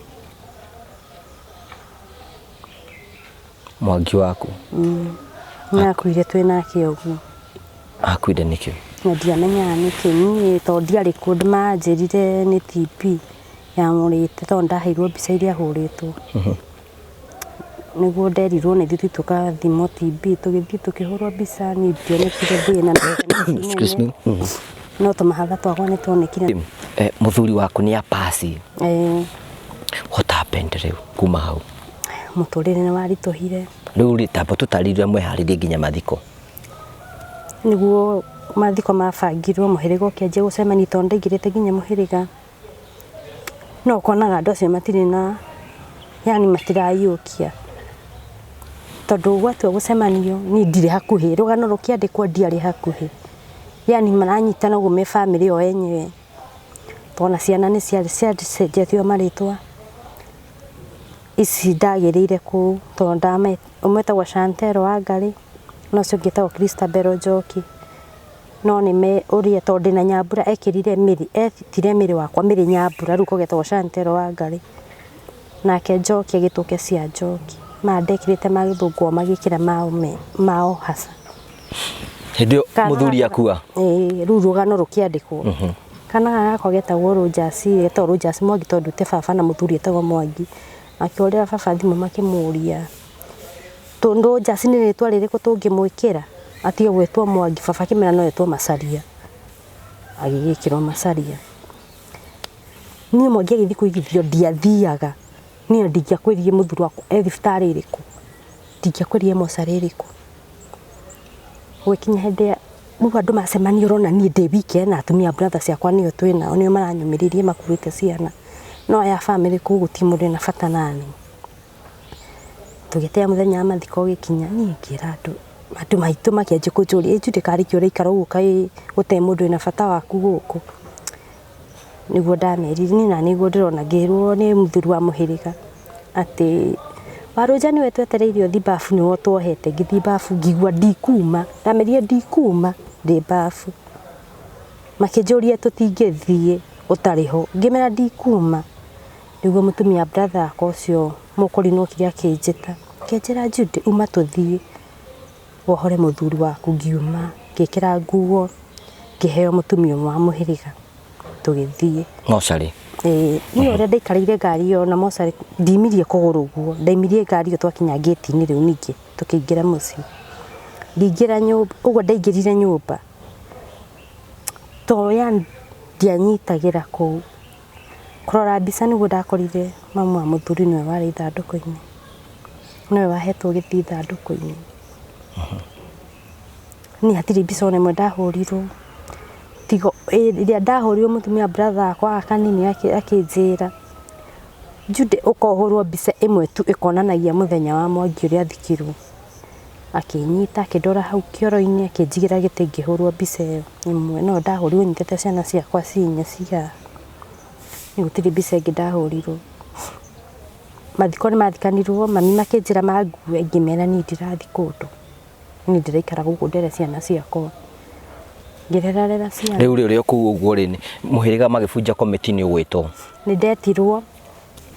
Mwangi waku? Nĩ akuire twĩ nake ũguo. Akuire nĩkĩ? Na ndiamenyaga nĩkĩ, niĩ tondũ ndiarĩ kuo manjĩrire nĩ TB yamũrĩte tondũ ndaheirwo mbica iria ahũrĩtwo. Nĩguo nderirwo nĩ ithuĩ tũkathimwo TB, tũgĩthiĩ tũkĩhũrwo mbica, niĩ ndionekire ndĩ na Excuse me. No tũmahatha twakwa nĩ tuonekire. Mũthuri waku nĩ apasi. What happened rĩu kuma hau? Mũtũrĩre nĩ waritũhire. Rĩu rĩ tamba tũtarĩrie mweharĩrie nginya mathiko. Nĩguo mathiko mabangirwo mũhĩrĩga ũkĩanjia gũcemania tondũ ndaingĩrĩte nginya mũhĩrĩga. No ũkonaga andũ acio matirĩ na yani matiraiyũkia. Tondũ gwatua gũcemanio niĩ ndirĩ hakuhĩ, rũgano rũkĩandĩkwo ndiarĩ hakuhĩ. Yani maranyitana ũguo me bamĩrĩ o enyewe. Tondũ ciana nĩ ciacenjetio marĩtwa. Ici ndagĩrĩire kũu tondũ ũmwe etagwo Chantel Wangari na ũcio ũngĩ etagwo Christabel Njoki. No nĩ me ũrĩa tondũ ndĩna Nyambura ekĩrire Mĩrĩ, etire Mĩrĩ wakwa Mĩrĩ Nyambura rĩu koguo etagwo Chantel Wangari. Nake Njoki agĩtwo Kesia Njoki. Maya ndekĩrĩte ma gĩthũngũ o magĩkĩra mao mao haca. Hĩndĩ ĩyo mũthuri akua? Ĩĩ, rĩu rũgano rũkĩandĩkwo. Kana gaka gakwa getagwo Rũnjaci, getagwo Rũnjaci Mwangi tondũ te baba na mũthuri etagwo Mwangi. Makĩhũrĩra baba thimũ makĩmũria, Rũnjaci nĩ rĩtwa rĩrĩkũ tũngĩmwĩkĩra atige gwĩtwo Mwangi? Baba akĩmera no etwo Macharia. Agĩgĩkĩrwo Macharia. Niĩ Mwangi agĩthiĩ kũigithio ndiathiaga. Niĩ ndingĩakwĩrire mũthuri wakwa e thibitarĩ ĩrĩkũ, ndingĩakwĩrire mocarĩ ĩrĩkũ. Gũgĩkinya hĩndĩ ĩrĩa rĩu andũ macemania ũrona niĩ ndĩ wike na atumia a brother ciakwa nĩo twĩnao nĩo maranyũmĩrĩria makuĩte ciana. No aya a bamĩrĩ kũu gũtirĩ mũndũ wĩna bata naniĩ. Tũgĩeterera mũthenya wa mathiko ũgĩkinya, niĩ ngĩra andũ, andũ maitũ makĩanjia kũnjũria, ĩ Judy karĩ kĩ ũraikara ũguo kaĩ gũtarĩ mũndũ wĩna bata waku gũkũ? Nĩguo ndamerire, niĩ naniĩ nĩguo ndĩrona ngĩrwo nĩ mũthuri wa mũhĩrĩga atĩ Warũnja nĩwe twetereire ũthiĩ babu nĩwe ũtuohete, ngĩthiĩ babu ngĩigua ndikuma, ndamerire ndikuma ndĩ babu, makĩnjũria tũtingĩthiĩ ũtarĩ ho, ngĩmera ndikuma, nĩguo mũtumia brother wakwa ũcio mũkũrinũ okire akĩnjĩta, akĩnjĩra Judy uma tũthiĩ wohore mũthuri waku, ngiuma ngĩkĩra nguo ngĩheo mũtumia ũmwe wa mũhĩrĩga. Tũgĩthiĩ mocarĩ. Ĩĩ, niĩ ũrĩa ndaikarĩire ngari ĩyo na mocarĩ ndimirie kũgũrũ ũguo, ndaimirie ngari ĩyo twakinya ngĩti-inĩ rĩu ningĩ tũkĩingĩra mũciĩ. Ngĩingĩra nyũmba, ũguo ndaingĩrire nyũmba, to yani ndianyitagĩra kũu. Kũrora mbica nĩguo ndakorire mamu wa mũthuri nĩwe warĩ ithandũkũ-inĩ, nĩwe wahetwo gĩtĩ ithandũkũ-inĩ. Niĩ hatirĩ mbica ona ĩmwe ndahũrirwo, tiga ĩrĩa ndahũrirwo mũtumia wa brother wakwa gaka kanini akĩnjĩra, Judy ũka ũhũrwo mbica ĩmwe tu ĩkonanagia mũthenya wa Mwangi ũrĩa athikirwo. Akĩnyita akĩndwara hau kĩoro-inĩ akĩnjigĩra gĩtĩ ngĩhũrwo mbica ĩyo ĩmwe, no ndahũrirwo nyitĩte ciana ciakwa ciĩ inya ciĩ haha. Niĩ gũtirĩ mbica ĩngĩ ndahũrirwo. Mathiko nĩ mathikanirwo, mami makĩnjĩra mangue ngĩmera niĩ ndirathiĩ kũndũ. Niĩ ndĩraikara gũkũ ndere ciana ciakwa. Ngĩrerarera ciana. Rĩu rĩ ũrĩ o kũu ũguo rĩ, mũhĩrĩga magĩbunja komiti nĩ ũgwĩtwo? Nĩ ndetirwo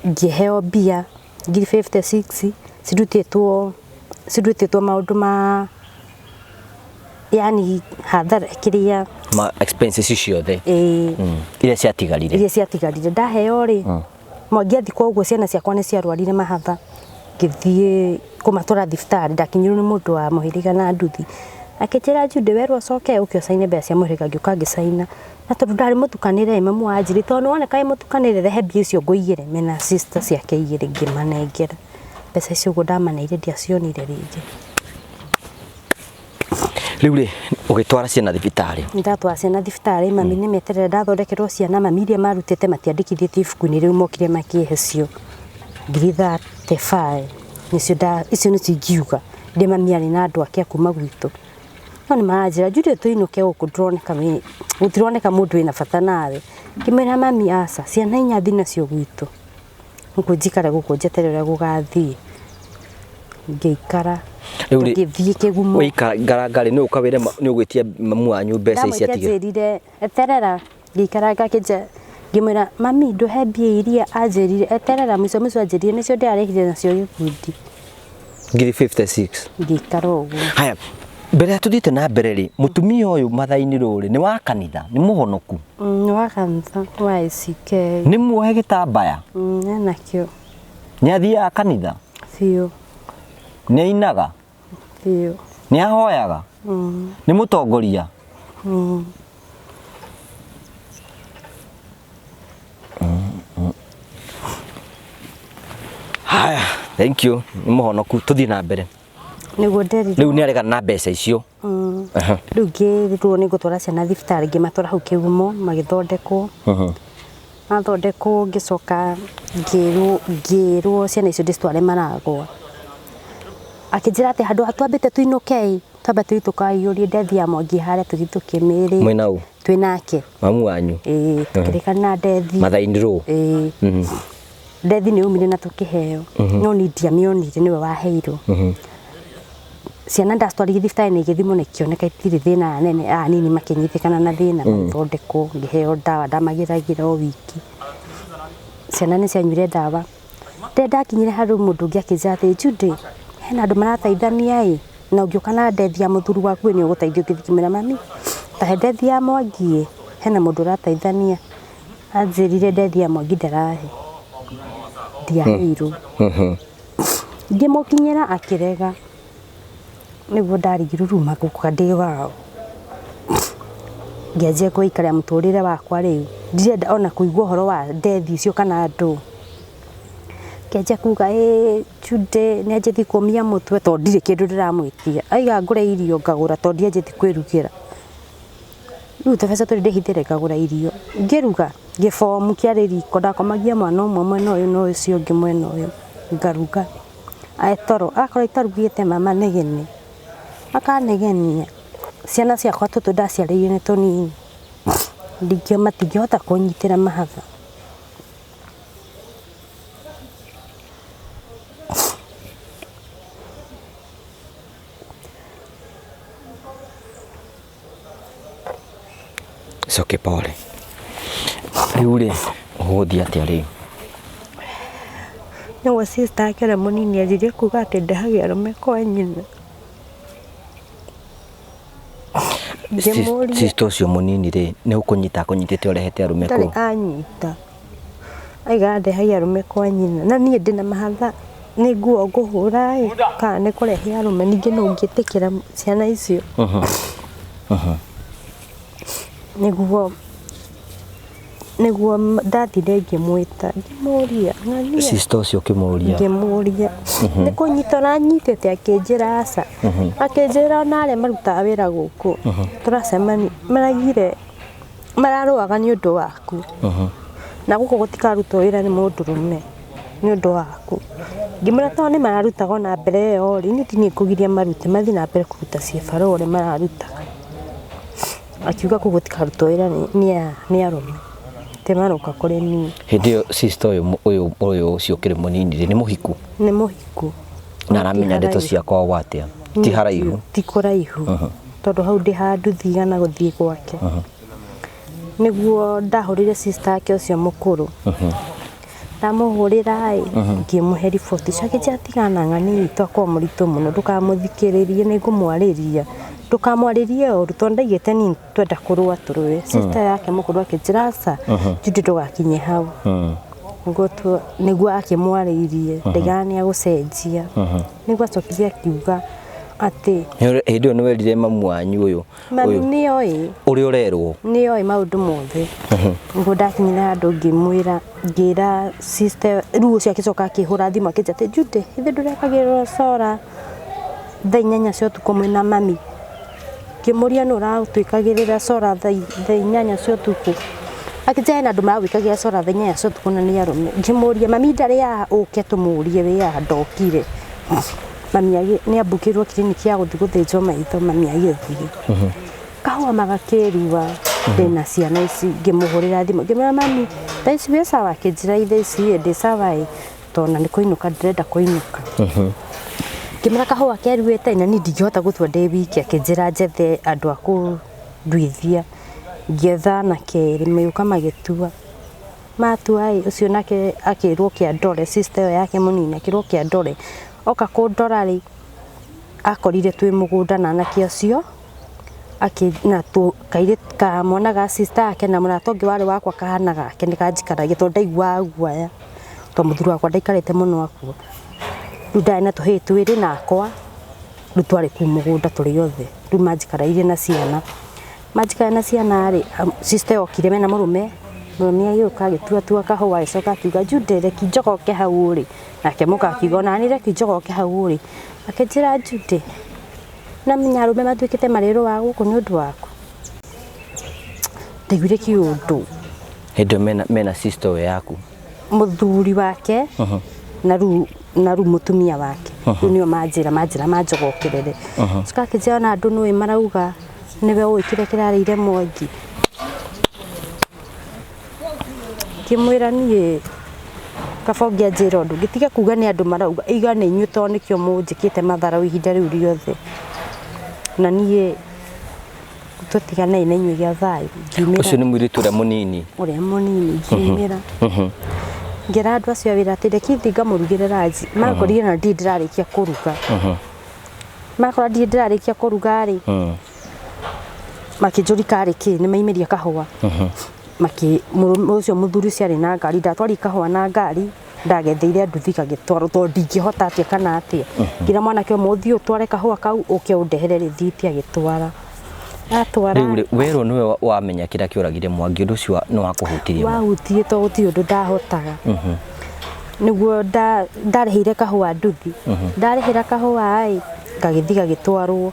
ngĩheo mbia ngiri 56 cirutĩtwo cirutĩtwo maũndũ ma yani hathara kĩrĩa Ma expenses ciothe. Ĩĩ. Iria ciatigarire. Iria ciatigarire ndaheo rĩ, Mwangi athikwo ũguo ciana ciakwa nĩ ciarwarire mahatha. Ngĩthiĩ kũmatwara thibitarĩ, ndakinyĩirwo nĩ mũndũ wa mũhĩrĩga na nduthi. Akĩnjĩra Judy werwo ũcoke ũke ũcaine mbeca cia mũhĩrĩga, ngĩũka ngĩcaina. Na tondũ ndarĩ mũtukanĩre mamu anjĩrire tondũ nĩ woneka wĩ mũtukanĩre rehe mbia icio ngũigĩre mena sister ciake igĩrĩ ngĩmanengera. Mbeca icio ũguo ndamaneire ndiacionire rĩngĩ. Rĩu rĩ, ũgĩtwara ciana thibitarĩ? Ndatwara ciana thibitarĩ, mami nĩ meterera ndathondekerwo ciana, mami iria marutĩte matiandĩkithĩtie ibuku-inĩ rĩu mokire makĩhe cio ngiri 35 nĩcio nda icio nĩcio ingiuga ndĩ mami arĩ na andũ ake a kuma gwitũ. No nĩ maranjĩra Judy tũinũke gũkũ ndũroneka wĩ gũtironeka mũndũ wĩna bata nawe. Ngĩmwĩra mami aca, ciana inya thiĩ nacio gwitũ. Gũkũ njikare gũkũ njeterere ũrĩa gũgathiĩ. Ngĩikara Rĩu rĩ, tũgĩthiĩ kĩgumo. Waikaranga rĩ, nĩ ũka wĩre nĩ ũgwĩtia mamu wanyu mbeca ici Ndamwĩtia atigire. anjĩrire eterera, ngĩikaranga akĩnjĩra, ngĩmwĩra mami ndũhe mbia iria anjĩrire eterera, mũico mũico anjĩrire nĩcio ndĩrarĩhire nacio gĩkundi. Ngiri 56. Ngĩikara ũguo. Haya, mbere ya tũthiĩte na mbere rĩ, mũtumia ũyũ Mathai-inĩ rĩ, nĩ wa kanitha, nĩ mũhonoku? Nĩ wa kanitha wa ACK. Nĩ muohe gĩtambaya? Enakĩo. Nĩ athiaga kanitha? Biũ. Nĩ ainaga? Biũ. Nĩ ahoyaga? Nĩ mũtongoria? Haya, thank you. Nĩ mũhonoku, tũthiĩ na mbere. Nĩguo nderirwo. Rĩu nĩ aregana na mbeca icio. Rĩu ngĩrwo nĩ ngũtwara ciana thibitarĩ, ngĩmatwara hau Kĩgumo magĩthondekwo. Mathondekwo ngĩcoka ngĩrwo ngĩrwo ciana icio ndĩcitware Maragwa. Akĩnjĩra atĩ handũ ha twambĩte tũinũke ĩ, twambe tũthiĩ tũkaiyũrie ndethi ya Mwangi harĩa tũthiĩ tũkĩmĩrĩe. Mwĩna ũ? Twĩ nake. Mamu wanyu? Ĩĩ, tũkĩrĩkanĩra na ndethi. Mathai-inĩ rũ? Ĩĩ. Ndethi nĩ yaumire na tũkĩheo, no niĩ ndiamĩonire nĩwe waheirwo. Ciana ndacitwarire thibitarĩ na igĩthimwo na ikĩoneka itirĩ thĩna nene, aya anini makĩnyitĩkana na thĩna magĩthondekwo, ngĩheo ndawa ndamagĩragĩra o wiki. Ciana nĩ cianyuire ndawa. Rĩrĩa ndakinyire handũ mũndũ ũngĩ akĩnjĩra atĩ Judy, hena andũ marateithania ĩ, na ũngĩũka na ndethi ya mũthuri waku ĩ nĩ ũgũteithio. Ngĩthiĩ ngĩmwĩra mami, ta he ndethi ya Mwangi ĩ, hena mũndũ ũrateithania. Anjĩrire ndethi ya Mwangi ndarahe, ndiaheirwo. Ngĩmũkinyĩra akĩrega, nĩguo ndarigirwo rĩu magũka ndĩ wao. Ngĩanjia gũikara mũtũrĩre wakwa rĩu, ndirenda ona kũigua ũhoro wa ndethi icio kana ndũ. Ngĩanjia kuga ĩ Judy nĩ anjĩtie kũmia mũtwe tondũ ndirĩ kĩndũ ndĩramwĩtia. Aiga ngũre irio ngagũra tondũ ndianjĩtie kwĩrugĩra. Rĩu tũbeca tũrĩa ndĩhithĩre ngagũra irio. Ngĩruga gĩbomu kĩarĩ riko ndakomagia mwana ũmwe mwena ũyũ na ũcio ũngĩ mwena ũyũ ngaruga. Toro akorwo itarugĩte mama negene akanegenia. Ciana ciakwa tũtũ ndaciarĩire nĩ tũnini matingĩhota kũnyitĩra mahatha. It's okay, pole. Rĩu rĩ, ũgũthiĩ atĩa rĩu? Nĩguo sister yake ũrĩa mũnini anjirie kuga atĩ ndehage arũme kwa nyina. Ngĩmũria. Sister ũcio mũnini rĩ, nĩ ũkũnyita akũnyitĩte ũrehete arũme Ndarĩ kũu? anyita. Aigaga ndehagia arũme kwa nyina. Na niĩ ndĩna mahatha nĩ nguo ngũhũra ĩ kana nĩ kũrehe arũme ningĩ nũ ũngĩtĩkĩra ciana icio. Nĩguo nĩguo ndathire ngĩmwĩta ngĩmũria ng'ania Sister ũcio ũkĩmũria. Ngĩmũria nĩ kũnyita ũranyitĩte, akĩnjĩra aca. Akĩnjĩra ona arĩa marutaga wĩra gũkũ tũracemania maraigire mararũaga nĩ ũndũ waku na gũkũ gũtikarutwo wĩra nĩ mũndũrũme nĩ ũndũ waku. Ngĩmwĩra tondũ nĩ mararutaga ona mbere ĩyo rĩ, niĩ ti niĩ ngũgiria marute, mathiĩ na mbere kũruta ciĩbarũa ũrĩa mararutaga. Akiuga kũu gũtikarutwo wĩra nĩ arũme, atĩ maroka kũrĩ niĩ. Hĩndĩ ĩyo sister ũyũ ũyũ ũyũ ũcio ũkĩrĩ mũnini rĩ, nĩ mũhiku? Nĩ mũhiku. Na aramenya ndeto cia kwao atĩa? Ti haraihu? Ti kũraihu tondũ hau ndĩ handũ thigana gũthiĩ gwake. Nĩguo ndahũrĩire sister yake ũcio mũkũrũ, ndamũhũrĩra ĩ ngĩmũhe riboti ũcio, akĩnjĩra tigana na ng'ani itũ akorwo mũritũ mũno, ndũkamũthikĩrĩrie, nĩ ngũmwarĩria, ndũkamwarĩrie ũru tondũ ndaigĩte niĩ twenda kũrũa tũrũe. Sister yake mũkũrũ akĩnjĩra aca Judy, ndũgakinye hau. Nĩguo akĩmwarĩirie ndaigaga nĩ agũcenjia. Nĩguo acokire akiuga atĩ Hĩndĩ ĩyo nĩ werire mamu wanyu ũyũ? Mami nĩoĩ. Ũrĩa ũrerwo? Nĩoĩ maũndũ mothe. Nĩguo ndakinyire handũ ngĩmwĩra, ngĩra sister rĩu ũcio agĩcoka akĩhũra thimũ akĩnjĩra atĩ Judy, ithuĩ ndũrekagĩrĩrwo cora thaa 8 cia ũtukũ mwĩna mami. Ngĩmũria nũ ũratwĩkagĩrĩra cora thaa 8 cia ũtukũ. Akĩnjĩra hena andũ maragwĩkagĩra cora thaa 8 cia ũtukũ na nĩ arũme. Ngĩmũria mami ndarĩ haha ũke tũmũrie wĩ haha, ndokire. Mami nĩ ambukĩirwo kiriniki ya gũthiĩ gũthĩnjwo maitho, mami agĩthiĩ. Kahũa magakĩrua ndĩna ciana ici, ngĩmũhũrĩra thimũ ngĩmwĩra mami thaa ici wĩ sawa? Akĩnjĩra thaa ici ndĩ sawa ĩ, tondũ na nĩ kũinũka ndĩrenda kũinũka. Ngĩmwĩra kahũa keruĩte na niĩ ndingĩhota gũtua ndĩ wiki, akĩnjĩra njethe andũ a kũnduithia. Ngĩetha anake erĩ magĩũka magĩtua. Matua ĩ, ũcio nake akĩrwo kĩandore, sister ĩyo yake mũnini akĩrwo kĩandore. Oka kũndora rĩ, akorire twĩ mũgũnda na anake acio, na kamwana ga sister yake na mũrata ũngĩ warĩ wakwa kahana gake nĩ kanjikaragia tondũ ndaiguaga guoya tondũ mũthuri wakwa ndaikarĩte mũno akua. Rĩu ndarĩ na tũhĩĩ twĩrĩ nakwa, rĩu twarĩ kũu mũgũnda tũrĩ othe. Rĩu manjikarairie na ciana. Manjikara na ciana rĩ, sister okire mena mũrũme, mũrũme agĩũka agĩtua kahũa agĩcoka akiuga Judy reki njogoke hau rĩ, nake mũka akiuga ona niĩ reki njogoke hau rĩ, akĩnjĩra Judy, nĩũramenya arũme matuĩkĩte marĩrũaga gũkũ nĩ ũndũ waku. Ndaiguire kĩũndũ. Hĩndĩ ĩyo mena sister ũyũ yaku? Mũthuri wake na rĩu mũtumia wake. Rĩu nĩo manjĩra manjogokerere. Coka akĩnjĩra ona andũ nĩũĩ marauga nĩwe ũĩ kĩrĩa kĩrarĩire Mwangi. Ngĩmwĩra niĩ kaba ũngĩanjĩra ũndũ ngĩtiga kuga nĩ andũ marauga, iga nĩ inyuĩ tondũ nĩkĩo mũnjĩkĩte matharaũ ihinda rĩu rĩothe. Na niĩ tũtiganei na inyuĩ gĩa thayũ. Ũcio nĩ mũirĩtu ũrĩa mũnini? Ũrĩa mũnini ngiumĩra. Ngĩra andũ acio a wĩra atĩ reke thiĩ ngamũrugĩre ranji. Makorire na ndirĩ ndĩrarĩkia kũruga. Makora ndirĩ ndĩrarĩkia kũruga rĩ, makĩnjũria karĩ kĩ, nĩ maimĩria kahũa. Makĩ mũrũme ũcio mũthuri ũcio arĩ na ngari, ndatwarire kahũa na ngari, ndagetheire nduthi gagĩtwarwo tondũ ndingĩhota atĩa kana atĩa. Ngĩra mwanake ũmwe ũthiĩ ũtware kahũa kau ũke ũndehere rĩthiti, agĩtwara. Atwara Rĩu rĩ, werwo nĩwe wamenya kĩrĩa kĩũragire Mwangi, ũndũ ũcio nĩ wakũhutirie mũno? Wahutirie tondũ gũtirĩ ũndũ ndahotaga. Nĩguo ndarĩhĩire kahũa nduthi. Ndarĩhĩra kahũa ĩ, gagĩthiĩ gagĩtwarwo.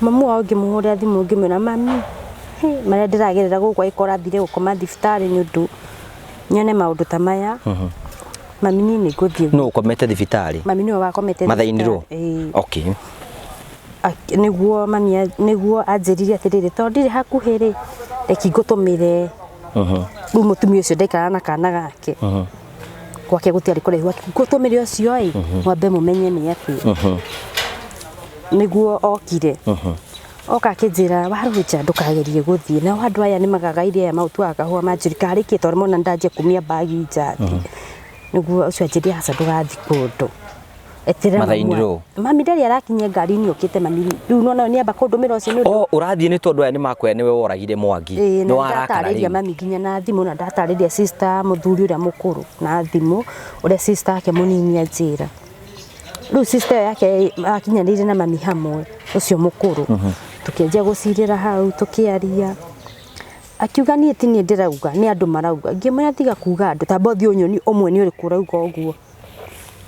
Mamu wao ngĩmũhũrĩra thimũ ngĩmwĩra mami, hĩ, marĩa ndĩragerera gũkũ angĩkorwo ũrathire gũkoma thibitarĩ nĩ ũndũ nyone maũndũ ta maya. Mami niĩ nĩ ngũthiĩ. Nũ ũkomete thibitarĩ? Mami nĩwe wakomete Mathainirwo? thibitarĩ. Ĩĩ. Okay. Nĩguo mami nĩguo anjĩrire atĩrĩrĩ, tondũ ndirĩ hakuhĩ rĩ, reke ngũtũmĩre. Rĩu mũtumia ũcio ndaikaraga na kana gake. Gwake gũtiarĩ kũraihu, ngũtũmĩre ũcio ĩ, mwambe mũmenye nĩ atĩa. Nĩguo okire. Oka akĩnjĩra, Warũnja ndũkagerie gũthiĩ. Nao andũ aya nĩ magagaire aya maũtuaga kahũa manjũria karĩ kĩ tondũ mona ndanjia kumia mbagi nja atĩ. Nĩguo ũcio anjĩrire aca ndũgathiĩ kũndũ. Eterera mamu Mathainirwo? Mami ndarĩ arakinyia ngari-inĩ okĩte mami. Rĩu nona nĩ amba kũndũmĩra ũcio nĩ ũndũ. O ũrathiĩ nĩ tondũ aya nĩ makwĩra nĩwe woragire Mwangi. Ĩĩ, Nĩ na warakara ndatarĩria rĩu. mami nginya na thimũ na ndatarĩria sister mũthuri ũrĩa mũkũrũ na thimũ ũrĩa sister yake mũnini anjĩra. Rĩu sister ĩyo yake akinyanĩire na mami hamwe ũcio mũkũrũ. Tũkĩanjia gũcirĩra hau tũkĩaria. Akiuga niĩ ti niĩ ndĩrauga nĩ andũ marauga. Ngĩmwĩra tiga kuga andũ tamba ũthiĩ ũnyonie ũmwe nĩ ũrĩkũ ũrauga ũguo.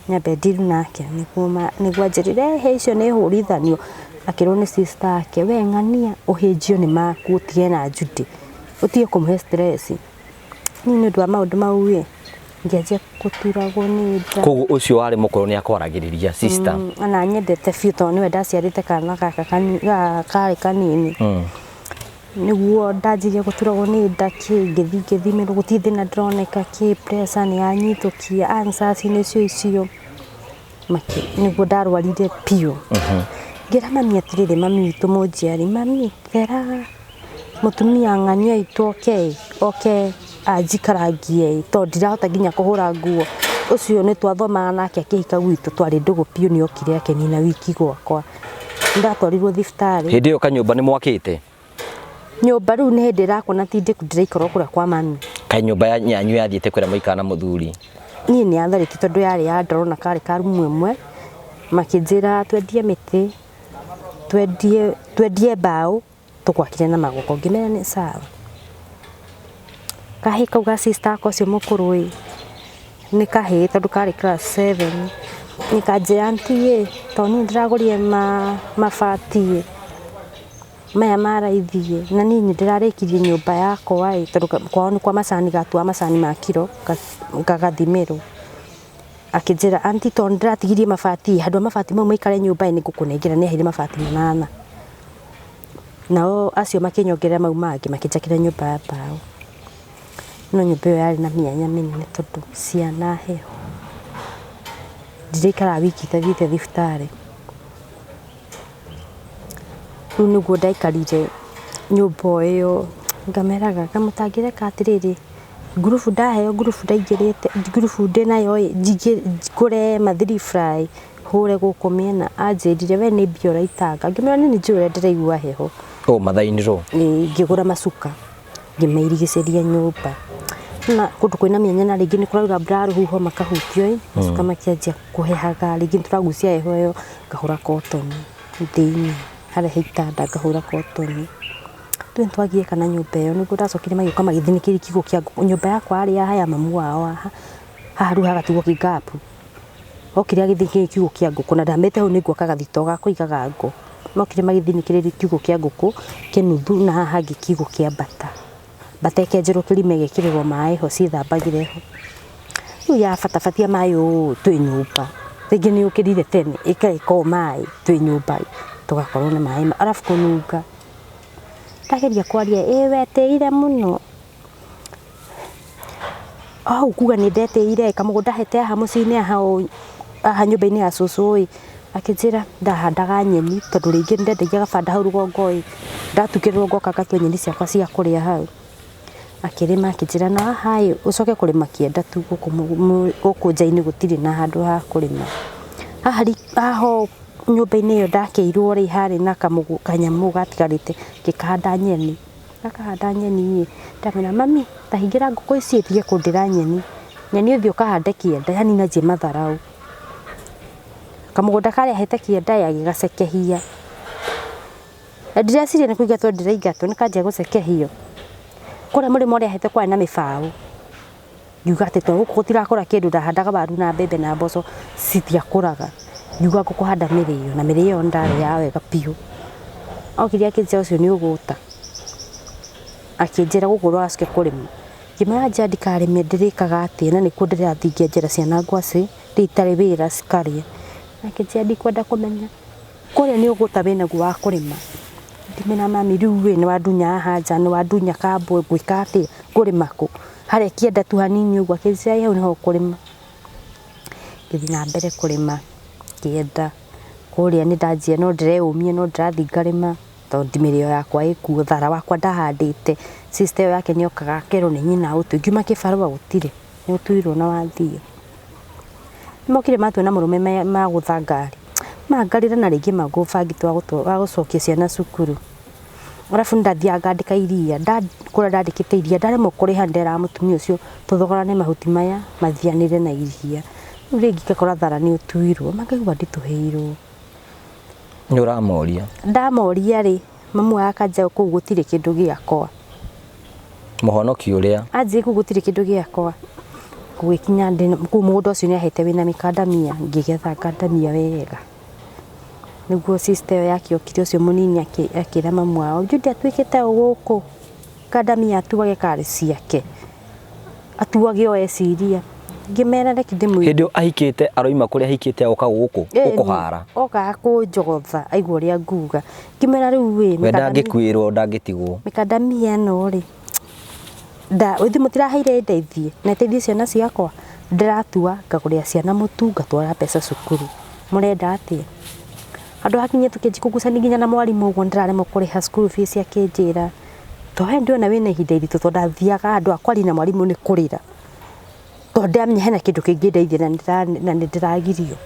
Nyambe ndiru nake nĩguo anjĩrire he icio nĩ hũrithanio. Akĩrwo nĩ sister yake we ng'ania ũhĩnjio nĩ maku ũtige na Judy. Ũtige kũmũhe stress. Niĩ nĩ ũndũ wa maũndũ mau ĩ, ngĩanjia gũturagwo nĩ nda. Koguo ũcio warĩ mũkũrũ nĩ akwaragĩrĩria sister. Ona nyendete biũ tondũ nĩwe ndaciarĩte kana gaka karĩ kanini. Nĩguo ndanjirie gũturagwo nĩ nda kĩ, ngĩthiĩ ngĩthimĩrwo gũtirĩ thĩna ndĩroneka kĩ, pressure nĩ yanyitũkia, ulcers nĩcio icio. Nĩguo ndarwarire biũ. Ngĩra mami atĩrĩrĩ, mami witũ mũnjiari, mami tera mũtumia ng'ania witũ oke oke anjikarangie tondũ ndirahota nginya kũhũra nguo. Ũcio nĩ twathomaga nake akĩhika gwitũ, twarĩ ndũgũ biũ nĩ okire akĩnina wiki gwakwa. Ndatwarirwo thibitarĩ. Hĩndĩ ĩyo kanyũmba nĩ mwakĩte? Nyũmba rĩu nĩ hĩndĩ ĩrakwo na ti ndĩku ndĩraikara kũrĩa kwa mami. Kaĩ nyũmba yanyu yathiĩte kũrĩa mũikara na mũthuri? Niĩ nĩ yatharĩtio tondũ yarĩ ya ndoro na karĩ ka rumu ĩmwe. Makĩnjĩra twendie mĩtĩ, twendie mbaũ, tũgwakire na magoko. Ngĩmera nĩ sawa. Kahĩĩ kau ga sister akwa ũcio mũkũrũ ĩ, nĩ kahĩĩ tondũ karĩ class 7. Nĩkanjĩra aunty ĩ, tondũ niĩ ndĩragũrire mabati ĩ, maya ma raithi ĩ, na niĩ nĩ ndĩrarĩkirie nyũmba yakwa ĩ, tondũ kwao nĩ kwa macani gatuaga macani ma kiro gagathimĩrwo. Akĩnjĩra aunty tondũ nĩndĩratigirie mabati ĩ, handũ ha mabati mau maikare nyũmba ĩ, nĩngũkũnengera. Nĩ aheire mabati 8. Nao acio makĩnyongerera mau mangĩ makĩnjakĩra nyũmba ya mbaũ. No nyũmba ĩyo yarĩ na mĩanya mĩnene tondũ ciana heho. Ndiraikaraga wiki itathiĩte thibitarĩ. Rĩu nĩguo ndaikarire nyũmba o ĩyo ngameraga kamũtangĩreka atĩrĩrĩ, ngurubu ndaheo ngurubu ndaingĩrĩte ngurubu ndĩnayo ĩ, ngũre ma three fly hũre gũkũ mĩena. Anjĩrire we nĩ mbia ũraitanga. Ngĩmwĩra niĩ nĩ njũĩ ũrĩa ndĩraigua heho. Oh, mathainirwo? Ĩĩ, ngĩgũra macuka ngĩmairigicĩria nyũmba. Na kũndũ kwĩna mĩanya na rĩngĩ nĩ kũraura mbura rũhuho makahutio ĩ, macuka makĩanjia kũhehaga, rĩngĩ nĩ tũragucia heho ĩyo, ngahũra cotton thĩinĩ harĩa he itanda ngahũra cotton. Rĩu nĩ twagire kana nyũmba ĩyo nĩguo ndacokire magĩũka magĩthinĩkĩria kiugũ kĩa ngũkũ. Nyũmba yakwa yarĩ haha ya mamu wao haha, haha rĩu hagatigwo kĩ gap. Okire agĩthinĩkĩria kiugũ kĩa ngũkũ na ndamĩte hau nĩ ngwaka gathito ga kũigaga ngũ. Mokire magĩthinĩkĩrĩria kiugũ kĩa ngũkũ kĩnuthu na haha hangĩ kiugũ kĩa mbata. Mbata ĩkenjerwo kĩrima ĩgekĩrĩrwo maĩ ho ciĩthambagĩre ho. Rĩu yabatabatia maĩ ũũ twĩ nyũmba, rĩngĩ nĩ ũkĩrire tene ĩkaĩka ũũ maĩ twĩ nyũmba tũgakorwo na maĩ arabu kũnunga. Ndageria kwaria ĩ wetĩire mũno. Hau kuga nĩ ndetĩire kamũgũnda hete haha mũciĩ-inĩ haha ũũ haha nyũmba-inĩ ya cũcũ ĩ, akĩnjĩra ndahandaga nyeni tondũ rĩngĩ nĩ ndendagia gabanda hau rũgongo ĩ, ndatukĩrĩrwo ngoka ngatua nyeni ciakwa cia kũrĩa hau. Akĩrĩma akĩnjĩra na haha ĩ ũcoke kũrĩma kĩenda tu gũkũ gũkũ nja-inĩ gũtirĩ na handũ ha kũrĩma. Haha haha ũũ nyũmba-inĩ ĩyo ndakĩirwo rĩ harĩ na kanyamũ gatigarĩte ngĩkahanda nyeni. Ndakahanda nyeni ĩ, ndamwĩra mami ta hingĩra ngũkũ ici itige kũndĩra nyeni, nyeni ũthiĩ ũkahande kĩanda yaani nĩ anjia matharaũ. Kamũgũnda karĩa ahete kĩanda ĩ agĩgacekehia. Na ndireciria nĩ kũingatwo ndĩraingatwo nĩ kanjia gũcekehio. Kũrĩa mũrĩmo ũrĩa ahete kwarĩ na mĩbaũ. Ngiuga atĩ tondũ gũkũ gũtirakũra kĩndũ ndahandaga waru na mbembe na mboco citiakũraga. Ngiuga ngũkũhanda mĩrĩo na mĩrĩo ĩyo ndarĩaga wega biũ. Okire akĩnjĩra ũcio nĩ ũgũta. Akĩnjĩra gũkũ ndũgacoke kũrĩma. Ngĩmwĩra anja ndikarĩme ndĩrĩkaga atĩa na nĩkuo ndĩrathiĩ ngĩenjera ciana ngwacĩ rĩrĩa itarĩ wĩra cikarĩa. Akĩnjĩra ndikwenda kũmenya. Kũrĩa nĩ ũgũta wĩnaguo wa kũrĩma. Ngĩmwĩra mami rĩu ĩ nĩ wandunya haha nja, nĩ wandunya kambũ ngwĩka atĩa, ngũrĩma kũ? Harĩa kĩanda tu hanini ũguo, akĩnjĩra ĩ hau nĩho ũkũrĩma. Ngĩthiĩ na mbere kũrĩma kĩanda, kũrĩa nĩ ndanjia no ndĩreyũmia no ndĩrathiĩ ngarĩma tondũ mĩrĩo yakwa ĩkuo, thara wakwa ndahandĩte, sister ĩyo yake nĩ okaga akerwo nĩ nyina ũtue, ngiuma kĩbarũa gũtirĩ, nĩ ũtuirwo na wathiĩ. Nĩmokire matuona mũrũme magũtha ngari, mangarĩra na rĩngĩ mangũ bangi wa gũcokia ciana cukuru. Arabu nĩndathiaga ngandĩka iria, ndakũra ndandĩkĩte iria, ndaremwo kũrĩha nĩnderaga mũtumia ũcio tũthogorane mahuti maya mathianĩre na iria. Rĩu rĩngĩ ngakora thara nĩ ũtuirwo, ma ngaigua nditũhĩirwo. Nĩ ũramoria? Ndamoria rĩ, mamu wao akanjĩra kũu gũtirĩ kĩndũ gĩakwa. Mũhonoki ũrĩa? Anjĩrire kũu gũtirĩ kĩndũ gĩakwa. Gũgĩkinya kũu mũgũnda ũcio nĩ ahete wĩna mĩkandamia, ngĩgetha ngandamia wega. Nĩguo sister ĩyo yake okire ũcio mũnini akĩra mamu wao, Judy atuĩkĩte ũ gũkũ? Kandamia atuage karĩ ciake. Atuage o eciria. Ngĩmera reke ndĩmwĩre. Hĩndĩ ĩyo ahikĩte aroima kũrĩa ahikĩte agoka gũkũ gũkũhara. Okaga kũnjogotha aigua ũrĩa nguga. Ngĩmwĩra rĩu ĩ, We ndangĩkuĩrwo ndangĩtigwo. Mĩkandamia ĩno rĩ, ithuĩ mũtiraheire ĩndeithie na ĩteithie ciana ciakwa, ndĩratua ngagũrĩra ciana mũtu ngatwara mbeca cukuru. Mũrenda atĩa? Handũ hakinye tũkĩanjia kũgucania nginya na mwarimũ ũguo nĩndĩraremwo kũrĩha school fees akĩnjĩra, to we ndĩrona wĩna ihinda iritũ tondũ ndathiaga handũ ha kwaria na mwarimũ nĩ kũrĩra. Tondũ ndĩramenya hena kĩndũ kĩngĩndeithia na nĩ ndĩragirio.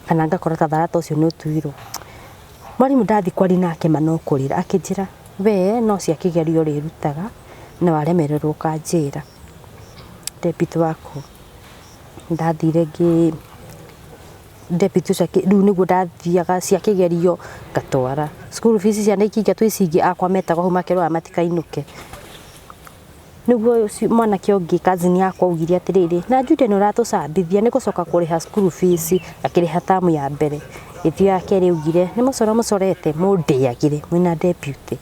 Kana ngakora ta tharata ũcio nĩ ũtuirwo. Mwarimũ ndathiĩ kwaria nake ma no kũrĩra akĩnjĩra we no cia kĩgerio ũrĩrutaga na waremererwo ũkanjĩra. Deputy waku ndathire ngĩ deputy ũcio rĩu nĩguo ndathiaga cia kĩgerio ngatwara. School fees ciana ikĩingatwo ici ingĩ akwa metagwo hau makerwo aya matikainũke. Nĩguo mwanake ũngĩ cousin yakwa augire atĩrĩrĩ, na Jude nĩ ũratũcambithia nĩ gũcoka kũrĩha school fees, akĩrĩha term ya mbere. Ĩthiĩ ya kerĩ augire nĩ mũcoro mũcorete mũndĩagĩre mwĩna deputy.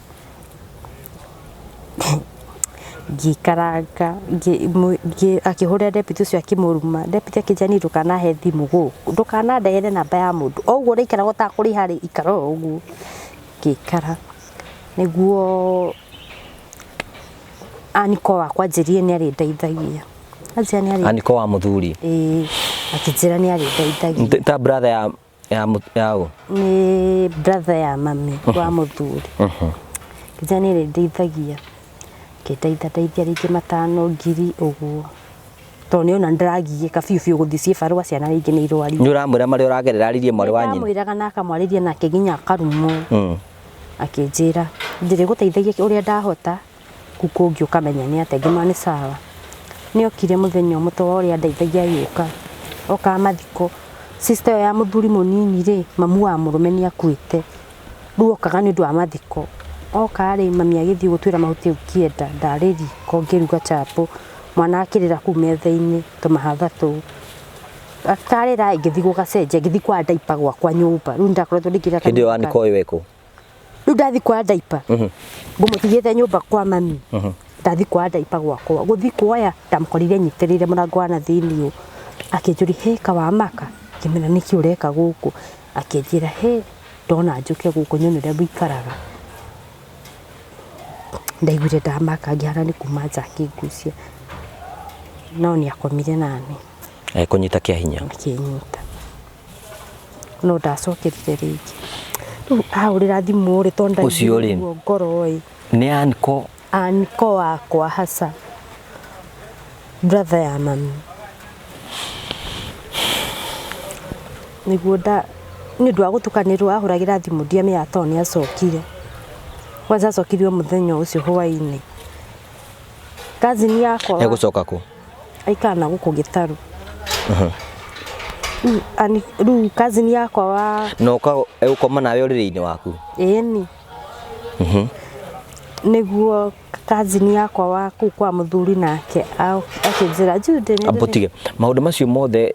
Ngĩikaranga akĩhũrĩra deputy ũcio akĩmũruma. Deputy akĩnjĩra niĩ ndũkanahe thimũ gũkũ, ndũkanandehere namba ya mũndũ. O ũguo ũraikara ũtakũrĩha rĩ, ikara o ũguo. Ngĩikara nĩguo aniko wakwa anjĩrire nĩ arĩndeithagia. Anjĩra nĩ arĩ Aniko wa mũthuri? Ĩĩ, akĩnjĩra nĩ arĩndeithagia. Ta brother ya ũ? Nĩ brother ya mami wa mũthuri. Akĩnjĩra nĩ arĩndeithagia. Akĩndeithia ndeithia rĩngĩ matano ngiri ũguo. Tondũ nĩ ona nĩndĩragiĩka biũ biũ gũthiĩ ciĩbarũa ciana rĩngĩ nĩ irwarire. Nĩ ũramwĩra marĩa ũragerera arĩrie mwarĩ wa nyina? Nĩndamwĩraga na akamwarĩria nake nginya akarumwo. Akĩnjĩra ndĩrĩgũteithagia ũrĩa ndahota kũu kũngĩ ũkamenya nĩ atĩa, ngĩmwĩra nĩ sawa. Nĩ okire mũthenya ũmwe to ũrĩa andeithagia agĩũka, okaga mathiko. Sister ĩyo ya mũthuri mũnini rĩ, mamu wa mũrũme nĩ akuĩte. Rĩu okaga nĩ ũndũ wa mathiko. Oka rĩ, mami agĩthiĩ gũtuĩra mahuti hau kĩenda, ndarĩ riko ngĩruga chapo, mwana akĩrĩra kũu metha-inĩ tũmahatha tũu. Akarĩra ngĩthiĩ gũgacenjia, ngĩthiĩ kuoya diaper gwakwa nyũmba. Rĩu nĩndakoretwo ndĩkĩra Hĩndĩ ĩyo aniko ũyũ ekũ? Rĩu ndathiĩ kuoya diaper, ngũmũtigĩte nyũmba kwa mami. Ndathiĩ kuoya diaper gwakwa. Gũthiĩ kuoya, ndamũkorire anyitĩrĩire mũrango wa na thĩiniĩ ũũ. Akĩnjũria, hĩ kawamaka? Ngĩmwĩra nĩkĩ ũreka gũkũ? Akĩnjĩra, hĩ ndona njũke gũkũ nyone ũrĩa mũikaraga. Ndaiguire ndamaka ngĩhana nĩ kuma nja akĩngucia. No nĩ akomire nani. Agĩkũnyita kĩa hinya? Akĩnyita. No ndacokerire rĩngĩ. Rĩu ahũrĩra thimũ rĩ, tondũ Ũcio rĩ? ndaiguire ngoro ĩ. Nĩ anko? Anko wakwa hasa. Brother ya mami. Nĩguo nda nĩ ũndũ wa gũtukanĩrwo ahũragĩra thimũ ndiamenyaga tondũ nĩ acokire. Kwanza acokire o mũthenya ũcio hwainĩ. Cousin yakwa Egũcoka kũ? Aikara na gũkũ Gĩtarũ. Rĩu rĩu cousin yakwa wa Na ũka egũkoma nawe ũrĩrĩ-inĩ waku? Ĩni. Nĩguo cousin yakwa wa kũu kwa mũthuri nake akĩnjĩra Jude nĩ Amba ũtige maũndũ macio mothe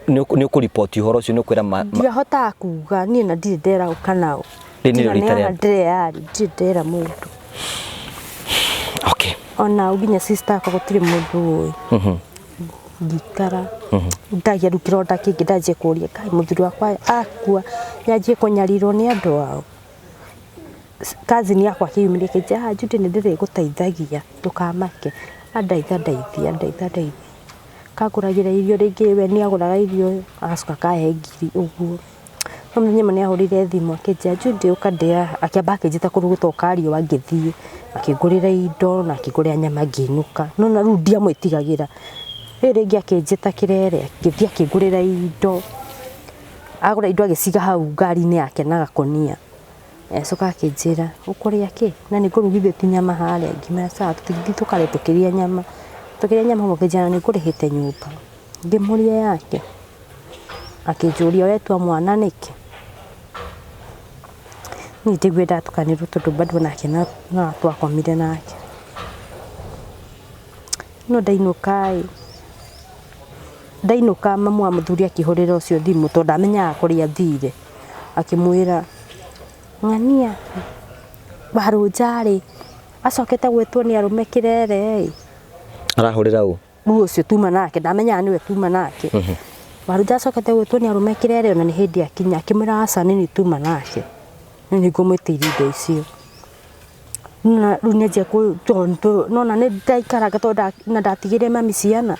nĩ ũkũriboti ũhoro ũcio nĩ ũkwĩra Ndiahotaga kuga niĩ na ndirĩ ndera kana Rĩrĩ nĩrĩo rita rĩa ndĩreyari ndirĩ ndera mũndũ. Ona nginya sister yakwa gũtirĩ mũndũ ũĩ. Ngĩikara ndagia rĩu kĩronda kĩngĩ ndanjia kũria kaĩ mũthuri wakwa akua nyanjie kũnyarirwo nĩ andũ ao. Cousin yakwa akĩyumĩria akĩnjĩra ah Judy nĩ ndĩrĩgũteithagia ndũkamake. Andeithia ndeithia ndeithia ndeithia. Akangũragĩra irio rĩngĩ we nĩ agũraga irio agacoka akahe ngiri ũguo. No mũthenya ũmwe nĩ ahũrĩire thimũ akĩnjĩra Judy ũka ndĩa, akĩamba akĩnjĩta kũndũ gwĩtagwo Kariũa ngĩthiĩ, akĩngũrĩra indo na akĩngũrĩra nyama ngĩinũka. No na rĩu ndiamwĩtigagĩra. Rĩu rĩngĩ akĩnjĩta kĩrere, ngĩthiĩ akĩngũrĩra indo, agũra indo agĩciga hau ngari-inĩ yake na gakũnia. Agĩcoka akĩnjĩra ũkũrĩa kĩ? Na nĩ ngũrugithĩtie nyama harĩa. Ngĩmwĩra sawa tũthiĩ tũkarĩe tũkĩrĩa nyama. Tũkĩrĩa nyama hamwe akĩnjĩra na nĩ ngũrĩhĩte nyũmba. Ngĩmũria yake. Akĩnjũria ũretua mwana nĩkĩ? Niĩ ndĩgue ndatukanĩrwo tondũ bado nake no twakomire nake. No ndainũka ĩ, ndainũka mamu wa mũthuri akĩhũrĩra ũcio thimũ tondũ ndamenyaga kũrĩa athire. Akĩmwĩra ng'ania Warũnja rĩ, acokete gwĩtwo nĩ arũme kĩrere ĩ. Arahũrĩra ũ? Rĩu ũcio tuma nake, ndamenyaga nĩwe tuma nake. Warũnja acokete gwĩtwo nĩ arũme kĩrere ona nĩ hĩndĩ akinya, akĩmwĩra aca nĩ niĩ tuma nake. Nĩ niĩ ngũmwĩtĩirie indo icio. Rĩu nĩanjia nona nĩ ndaikaranga tondũ na ndatigĩire mami ciana.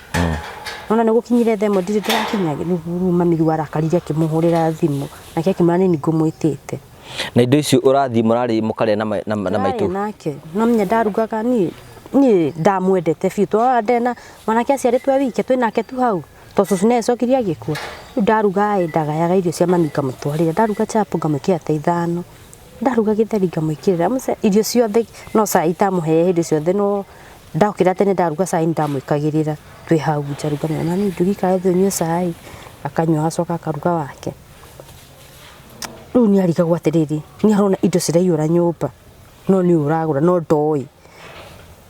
Nona nĩ gũkinyire thaa ĩmwe ndirĩ ndĩrakinya, rĩu mami rĩu arakarire akĩmũhũrĩra thimũ, nake akĩmwĩra nĩ niĩ ngũmwĩtĩte. Na indo icio ũrathiĩ mũrarĩ mũkarĩa na maitũ? Tũrarĩa nake, no menya ndarugaga niĩ niĩ ndamwendete biũ tondũ ndena mwanake aciarĩtwo e wike twĩ nake tu hau tondũ cũcũ nĩ acokire agĩkua. Rĩu ndaruga ĩ ndagayaga irio cia mami ngamũtwarĩra, ndaruga chapo ngamwĩkĩra ta ithano, ndaruga gĩtheri ngamwĩkĩrĩra, irio ciothe no cai itamũhe hĩndĩ ciothe no ndokĩra tene ndaruga cai nĩndamwĩkagĩrĩra twĩ hau nja rĩu ngamwĩra mami ndũgĩikare thĩ ũnyue cai, akanyua agacoka akaruga wake. Rĩu nĩ arigagwo atĩrĩrĩ, nĩ arona indo ciraiyũra nyũmba no nĩ ũragũra no ndoĩ.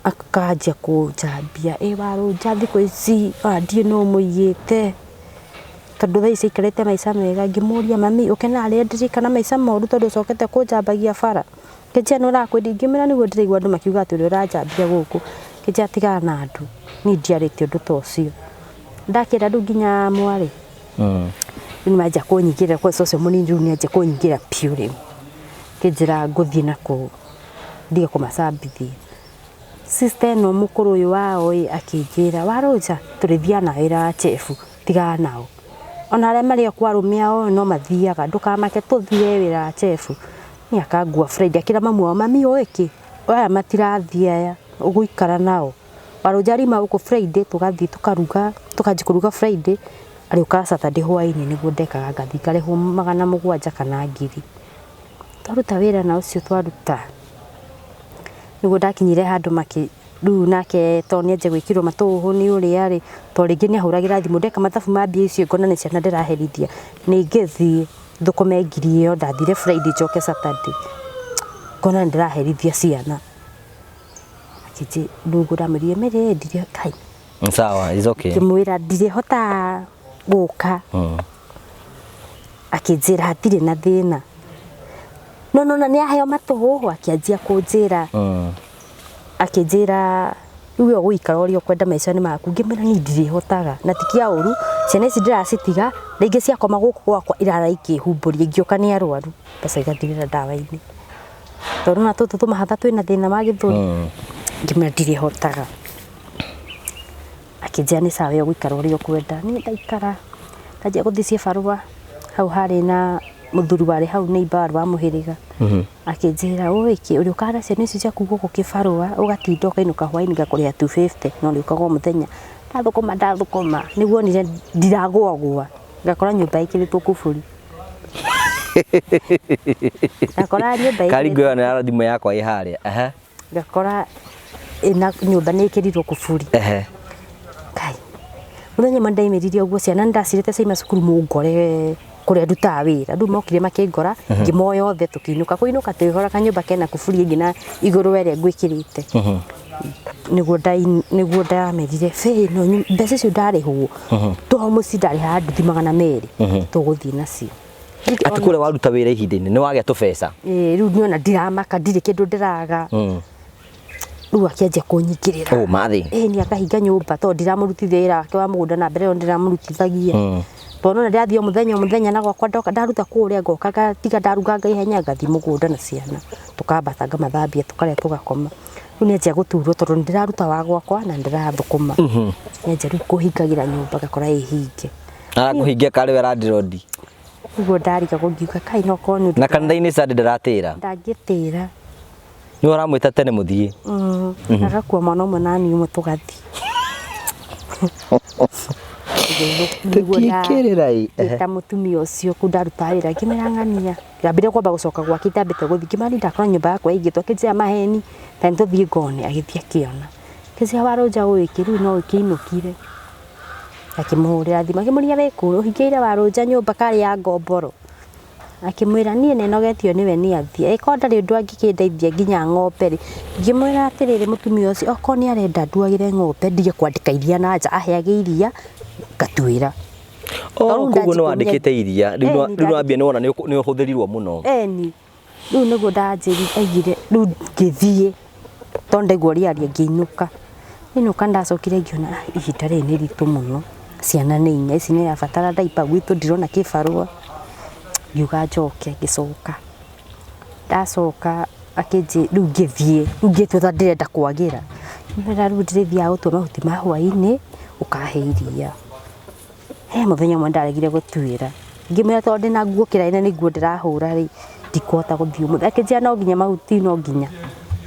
Akanjia kũnjambia, ĩ Warũnja thikũ ici ona ndiũĩ nũ ũmũigĩte tondũ thaa ici aikarĩte maica mega. Ngĩmũria mami ũkenaga rĩrĩa ndĩrĩikara maica moru tondũ ũcokete kũnjambagia bara? Akĩnjĩra nĩ ũrakwĩria, ngĩmwĩra nĩguo ndĩraigua andũ makiuga atĩ ũrĩa ũranjambia gũkũ. Akĩnjĩra tigana na andũ, niĩ ndiarĩtie ũndũ ta ũcio. Ndakĩra rĩu nginya mwarĩ, rĩu nĩmanjia kũnyingĩrĩra kwanza ũcio mũnini rĩu nĩanjia kũnyingĩrĩra biũ rĩu. Akĩnjĩra ngũthiĩ nakũu ndige kũmacambithia. Sister ĩno mũkũrũ ũyũ wao ĩ akĩnjĩra Warũnja tũrĩthiaga na wĩra wa chef tigana nao. Ona arĩa marĩ o kwa arũme ao no mathiaga ndũkamake tũthiĩ wĩra wa chef. Niĩ akangua Friday akĩra mamu wao mami ũĩ kĩ aya matirathiĩ aya ũgũikara nao. Warũnja ariuma gũkũ Friday tũgathiĩ tũkaruga tũkanjia kũruga Friday arĩũkaga Saturday hwainĩ nĩguo ndekaga ngathiĩ ngarĩhwo 700 kana 1000. Twaruta wĩra na ũcio twaruta nĩguo ndakinyire handũ makĩ rĩu nake tondũ nĩanjia gwĩkĩrwo matũhũhũ nĩ ũrĩa rĩ tondũ rĩngĩ nĩ ahũragĩra thimũ ndeka mathabu ma mbia icio ngona nĩ ciana ndĩraherithia nĩ ingĩthiĩ thũkũme 1000 ĩyo ndathire Friday njoke Saturday ngona nĩ ndĩraherithia ciana. Akĩnjĩra rĩu ndamwĩrire Mary ndirĩ kai. Sawa, is okay. Ngĩmwĩra ndirĩhota gũka. Akĩnjĩra hatirĩ na thĩna. No nona nĩ aheo matũhũhũ akĩanjia kũnjĩra. Akĩnjĩra rĩu we ũgũikara ũrĩa ũkwenda maica nĩ maku. Ngĩmwĩra niĩ ndirĩhotaga na ti kĩa ũru ciana ici ndĩracitiga rĩngĩ ciakoma gũkũ gwakwa irara ikĩhumbũria ingĩũka nĩ arwaru mbeca igathirĩra ndawa-inĩ. Tondũ ona tũtũ tũmahatha twĩna thĩna wa gĩthũri. Ngĩmwĩra ndirĩhotaga. Akĩnjĩra nĩ sawa we ũgũikara ũrĩa ũkwenda. Niĩ ndaikara ndanjia gũthiĩ cibarũa hau harĩ na mũthuri warĩ hau neighbor warĩ wa mũhĩrĩga. Akĩnjĩra ũĩ kĩ ũrĩũkaga na ciana icio ciaku gũkũ kĩbarũa ũgatinda ũkainũka hwainĩ ngakũrĩha 250 no ũrĩũkaga o mũthenya. Ndathũkũma ndathũkũma nĩguo onire ndiragũagũa, ngakora nyũmba ĩkĩrĩtwo kuburi. Ngakora nyũmba Karingo ĩyo nĩ thimũ yakwa ĩ harĩa. Ehe. Ngakora ĩna nyũmba nĩ ĩkĩrirwo kuburi. Ehe. Kai. Mũthenya ũmwe ndaimĩrire ũguo ciana nĩndacirĩte ciaima cukuru mũngore kũrĩa ndutaga wĩra. Rĩu mokire makĩngora ngĩmoya othe tũkĩinũka. Kũinũka twĩhora kanyũmba kena kuburi ĩngĩ na igũrũ ĩrĩa ngwĩkĩrĩte. Nĩguo nĩguo ndamerire bĩ no mbeca icio ndarĩhwo to mũciĩ ndarĩhaga nduthi 200 tũgũthiĩ nacio. Atĩ kũrĩa waruta wĩra ihinda-inĩ nĩ wagĩa tũbeca. Ĩĩ rĩu niona ndiramaka ndirĩ kĩndũ ndĩraga. Rĩu akĩanjia kũnyingĩrĩra. Oh, mathĩ. Ĩĩ nĩ akahinga nyũmba tondũ ndiramũrutithia wĩra wake wa mũgũnda na mbere ĩyo ndĩramũrutithagia. Tondũ nona ndĩrathiĩ o mũthenya o mũthenya na gwakwa ndoka ndaruta kũrĩa ngoka ngatiga ndaruga ngaihenya ngathiĩ mũgũnda na ciana tũkambata ngamathambia tũkarĩa tũgakoma. Rĩu nĩanjia gũturwo tondũ nĩndĩraruta wa gwakwa na nĩndĩrathũkũma. Nĩanjia rĩu kũhingagĩra nyũmba ngakora ĩ hinge. Arakũhingia karĩ we landlord. Ũguo ndarigagwo ngiuga kai no korwo nĩ ũndũ Na kanitha-inĩ Sunday ndaratĩra. ndangĩtĩra. Nĩ ũramwĩta tene mũthiĩ. Agakua mwana ũmwe na niĩ ũmwe tũgathiĩ. Tũtiĩkĩrĩra ĩ. Ngĩta mũtumia ũcio kũu ndarutaga wĩra ngĩmwĩra ng'ania. Ngambire kwamba gũcoka gwake itambĩte gũthiĩ ngĩmwĩra niĩ ndakora nyũmba yakwa ĩigĩtwo akĩnjĩra maheni ta nĩtũthiĩ ngone agĩthiĩ akĩona. Akĩnjĩra warũnja ũĩkĩ rĩu no ũkĩinũkire. Akĩmũhũrĩra thimũ akĩmũria wĩ kũ ũhingĩire warũnja nyũmba karĩ ya ngomboro. Akĩmwĩra niĩ nĩnogetio nĩwe nĩ athiĩ angĩkorwo ndarĩ ũndũ angĩkĩndeithia nginya ng'ombe rĩ. Ngĩmwĩra atĩrĩrĩ mũtumia ũcio okorwo nĩ arenda nduagĩre ng'ombe ndige kwandĩka iria na nja aheage iria ngatuĩra. Oh, koguo nĩ wandĩkĩte iria rĩu nĩ wambia nĩ wona nĩ ũhũthĩrirwo mũno. Eni rĩu nĩguo ndanjĩrire aigire rĩu ngĩthiĩ tondũ ndaigua ũrĩa ngĩinũka. Inũka ndacokire ngĩona ihinda rĩrĩ nĩ iritũ mũno ciana nĩ inya ici nĩ irabatara diaper gwitũ ndirona kĩbarũa. Ngiuga njoke ngĩcoka. Ndacoka akĩnjĩ rĩu ngĩthiĩ rĩu ngĩtua ta ndĩrenda kwagĩra. Ngĩmwĩra rĩu ndĩrĩthiaga gũtua mahuti ma hwaĩ-inĩ ũkahe iria. He mũthenya ũmwe ndaregire gũtuĩra. Ngĩmwĩra tondũ ndĩna nguo kĩraĩ na nĩ nguo ndĩrahũra rĩ ndikũhota gũthiĩ ũmũthĩ. Akĩnjĩra no nginya mahuti no nginya.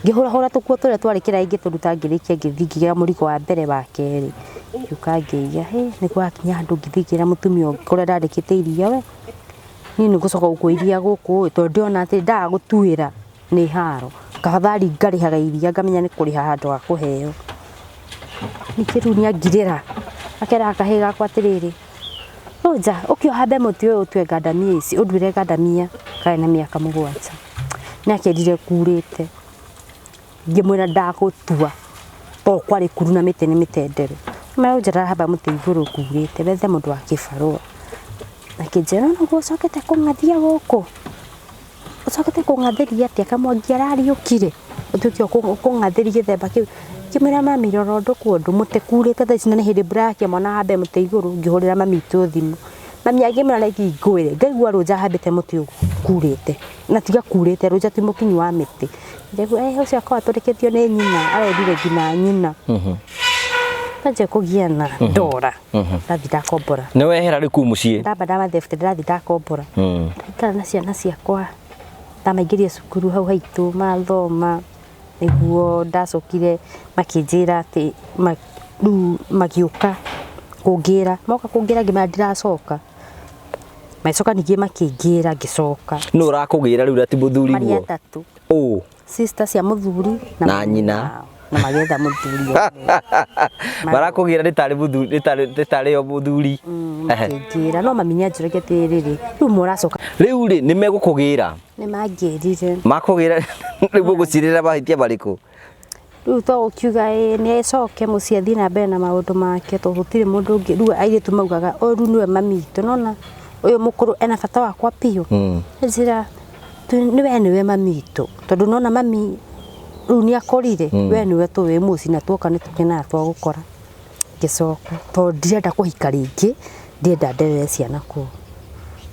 Ngĩhũrahũra tũkuo tũrĩa twarĩ kĩraĩ ngĩtũruta ngĩrĩkia ngĩthiĩ ngĩgĩra mũrigo wa mbere wa kerĩ. Ngĩũka ngĩiga hĩ nĩ gwakinya handũ ngĩthiĩ ngĩra mũtumia ũngĩ kũrĩa ndandĩkĩte iria we niĩ nĩ ngũcoka gũkua iria gũkũ ĩ tondũ ndĩrona atĩ ndaga gũtuĩra nĩ haro. Kabathari ngarĩhaga iria ngamenya nĩ kũrĩha handũ ha kũheo. Ningĩ rĩu nĩ angirĩra akera kahĩĩ gakwa atĩrĩrĩ Rũnja ũkĩ ũhambe mũtĩ ũyũ ũtue ngandamia ici ũnduĩre ngandamia karĩ na mĩaka 7. Nĩ akĩrire kurĩte. Ngĩmwĩra ndagũtua tondũ kwarĩ kuru na mĩtĩ nĩ mĩtendere. Ngĩmwĩra Rũnja ndarahamba mũtĩ igũrũ kurĩte wethe mũndũ wa kĩbarũa. Akĩnjĩra no nĩguo ũcokete kũng'athia gũkũ. Ũcokete kũng'athĩria atĩa kamwangi arariũkire ũtuĩke ũkũng'athĩria gĩthemba kĩu. Ngĩmwĩra mami rora ũndũ kwa ũndũ mũtĩ kurĩte thaa ici na nĩ hĩndĩ mbura yakia mwana ahambe mũtĩ igũrũ. Ngĩhũrĩra mami witũ thimũ. Mami akĩmwĩra reke ngwĩre ngaigua Rũnja ahambĩte mũtĩ ũguo kurĩte na tiga kurĩte Rũnja ti mũkinyu wa mĩtĩ. Ngaigua ũcio akorwo atũrĩkĩtio nĩ nyina arerire nginya nyina. Ndanjia kũgiana ndora ndathiĩ ndakombora. Nĩ wehera rĩu kũu mũciĩ? Ndamba ndamathebute ndĩrathiĩ ndakombora. Ndaikara na ciana ciakwa ndamaingĩria cukuru hau haitũ mathoma nĩguo ndacokire makĩnjĩra atĩ rĩu magĩũka kũngĩra moka kũngĩra ngĩmera ndiracoka. Magĩcoka ningĩ makĩngĩra ngĩcoka. Nũ ũrakũgĩra rĩu na ti mũthuri Marĩ guo? atatũ. Ũ? Sister cia mũthuri na nyina. Na magĩetha mũthuri ũmwe. Marakũgĩra nĩ tarĩ mũthuri, nĩ tarĩ o mũthuri. Makĩngĩra no mami nĩanjũragia atĩrĩrĩ rĩu mũracoka. Rĩu rĩ nĩ megũkũgĩra? Nĩ mangĩrire. Makũgĩra rĩu mũgũcirĩra mahĩtia marĩkũ? Rĩu to ũkiuga ĩĩ nĩ acoke mũciĩ athiĩ na mbere na maũndũ make tondũ gũtirĩ mũndũ ũngĩ. Rĩu airĩtu maugaga ũyũ rĩu nĩwe mami witũ nĩwona ũyũ mũkũrũ ena bata wakwa biũ. Njĩra we nĩwe mami witũ tondũ nĩwona mami rĩu nĩ akũrire we nĩwe tũĩ mũciĩ na tuoka nĩ tũkenaga twagũkora. Ngĩcoka tondũ ndirenda kũhika rĩngĩ ndĩrenda nderere ciana kũu.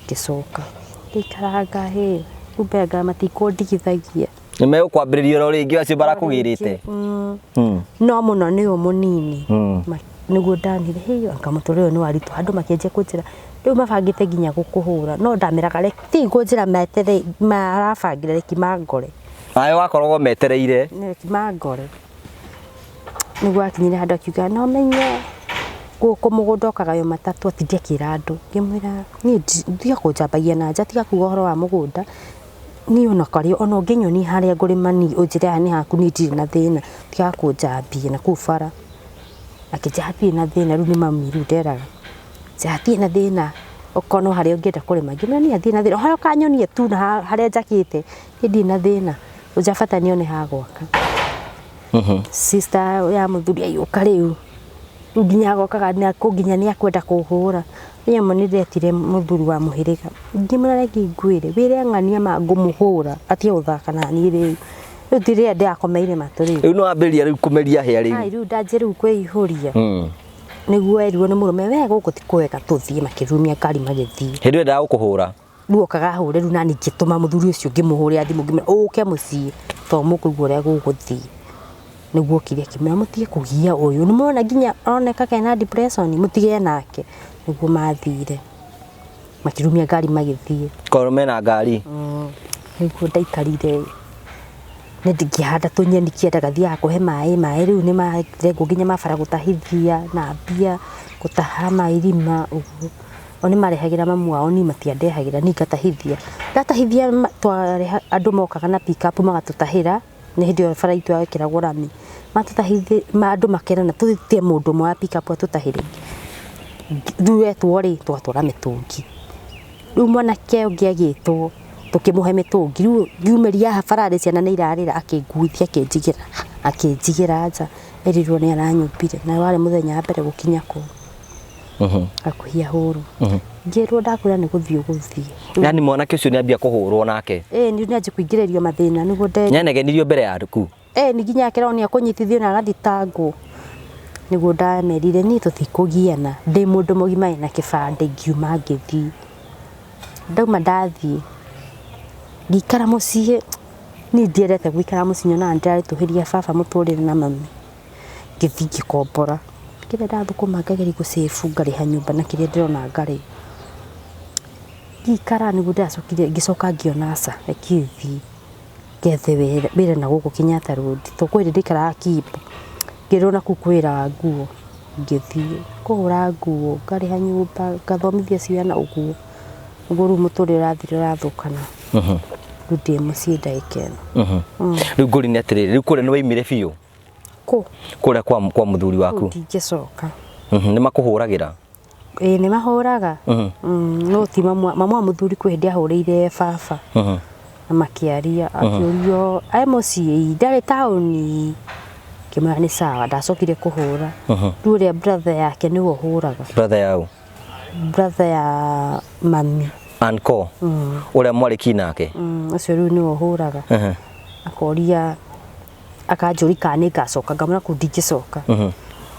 Ngĩcoka ngĩikaranga hĩ kumbe anga matikũndigithagia. Nĩ megũkwambĩrĩria oro rĩngĩ acio marakũgĩrĩte? No mũno nĩ ũyũ mũnini. Nĩguo ndanire hĩ anga mũtũrĩre ũyũ nĩ waritũ andũ makĩanjia kũnjĩra rĩu mabangĩte nginya gũkũhũra no ndameraga reke kũnjĩra metere marabangĩra reki mangore. Nawe wakoragwo metereire. Reki mangore. Nĩguo akinyire handũ akiuga no menye Gũkũ mũgũnda ũkagaywo matatũ atinde akĩra andũ. Ngĩmwĩra niĩ tiga kũnjambagia na nja, tiga kuga ũhoro wa mũgũnda. Niĩ ona karĩ ona ũngĩnyonia harĩa ngũrĩma niĩ ũnjĩre haha nĩ haku niĩ ndirĩ na thĩna, tiga kũnjambia na kũu bara. Akĩnjĩra hatirĩ na thĩna, rĩu nĩ mami rĩu nderaga. Anjĩra hatirĩ na thĩna, okorwo no harĩa ũngĩenda kũrĩma. Ngĩmwĩra niĩ hatirĩ na thĩna, o harĩa ũkanyonia tu na harĩa njakĩte, niĩ ndirĩ na thĩna, ũnja bata nyone ha gwaka. Sister ya mũthuri agĩũka rĩu, rĩu nginya agokaga nakũ nginya nĩ akwenda kũhũra. Niĩ amwe nĩ ndetire mũthuri wa mũhĩrĩga, ngĩmwĩra reke ngwĩre, wĩre ang'ania ma ngũmũhũra atige gũthaka naniĩ rĩu. Rĩu ti rĩrĩa ndĩrakomeire matũ rĩu. Rĩu nĩ wambĩrĩria rĩu kũmeria hĩa rĩu. Ai rĩu ndanjia rĩu kwĩihũria. Nĩguo erirwo nĩ mũrũme we gũkũ ti kwega tũthiĩ, makĩrumia ngari magĩthiĩ. Hĩndĩ ĩyo endaga gũkũhũra. Rĩu okaga ahũre rĩu nani ngĩtũma mũthuri ũcio ngĩmũhũrĩra thimũ ngĩmwĩra ũke mũciĩ tondũ mũkũigua ũrĩa gũgũthiĩ. Nĩguo okire akĩmwĩra mũtige kũgia ũyũ, nĩ mũrona nginya aroneka kena depression mũtige nake. Nĩguo mathire makĩrumia ngari magĩthiĩ. Korwo mena ngari. Nĩguo ndaikarire nĩ ngĩhanda tũnyeni kĩanda ngathiaga kũhe maĩ, maĩ rĩu nĩ marengwo nginya ma bara gũtahithia na mbia, gũtaha maĩ irima ũguo. O nĩ marehagĩra mamu wao niĩ matiandehagĩra niĩ ngatahithia. Ndatahithia twareha andũ mokaga na pick up magatũtahĩra, nĩ hĩndĩ ĩyo bara itũ yekĩragwo rami. Matũtahithia andũ makerana tũĩtie mũndũ ũmwe wa pick up atũtahĩre. Rĩu wetwo rĩ, tũgatwara mĩtũngi. Rĩu mwanake ũngĩ agĩtwo tũkĩmũhe mĩtũngi, rĩu ngiumĩria haha bara rĩ ciana nĩ irarĩra akĩnguithia akĩnjigĩra akĩnjigĩra nja, erirwo nĩ aranyumbire na warĩ mũthenya wa mbere gũkinya kũu. Hakuhĩ ahũrwo. Ngĩrwo ndakwĩra nĩ gũthiĩ ũgũthiĩ. Yani mwanake ũcio nĩ ambia kũhũrwo nake. Ĩĩ nĩ anjia kũingĩrĩrio mathĩna nĩguo nde Nĩanegenirio mbere yaku. Ĩĩ nĩ nginya akerwo nĩ ekũnyitithio na agathitangwo. Nĩguo ndamerire niĩ tũtikũgiana, ndĩ mũndũ mũgima wĩna kĩbandĩ ngiuma ngĩthiĩ. Ndauma ndathiĩ, ngĩikara mũciĩ, niĩ ndiendete gũikara mũciĩ nyonaga nĩndĩraritũhĩria baba mũtũrĩre na mami. Ngĩthiĩ ngĩkombora, kĩrĩa ndathũkũma ngageria gũ save ngarĩha nyũmba na kĩrĩa ndĩrona ngarĩa. Ngĩikara nĩguo ndĩracokire ngĩcoka ngĩona aca reke thiĩ ngethe wĩra, wĩra na gũkũ Kenyatta Road tondũ kwĩ hĩndĩ ndaikaraga Kimbo. Ngĩrwo nakũu kwĩ wĩra wa nguo, ngĩthiĩ kũhũra nguo, ngarĩha nyũmba, ngathomithia ciana ũguo. Ũguo rĩu mũtũrĩre ũrathire ũrathũkana. Rĩu ndĩ mũciĩ ndagĩka ĩno. Rĩu ngũri nĩ atĩrĩrĩ, rĩu kũrĩa nĩ waimire biũ? Kũ? Kũrĩa kwa kwa mũthuri waku. Ndingĩcoka. Nĩ makũhũragĩra? Ĩĩ nĩ mahũraga. No ti mamu, mamu wa mũthuri kwĩ hĩndĩ ahũrĩire baba. Na makĩaria akĩũrio e mũciĩ ndarĩ taũni. Ngĩmwĩra nĩ sawa, ndacokire kũhũra. Rĩu ũrĩa brother yake nĩwe ũhũraga. Brother yau? Brother ya mami. Uncle? Ũrĩa mwarĩ ki nake? Ũcio rĩu nĩwe ũhũraga. Akoria akanjũria kana nĩ ngacoka, ngamwĩra kũu ndingĩcoka.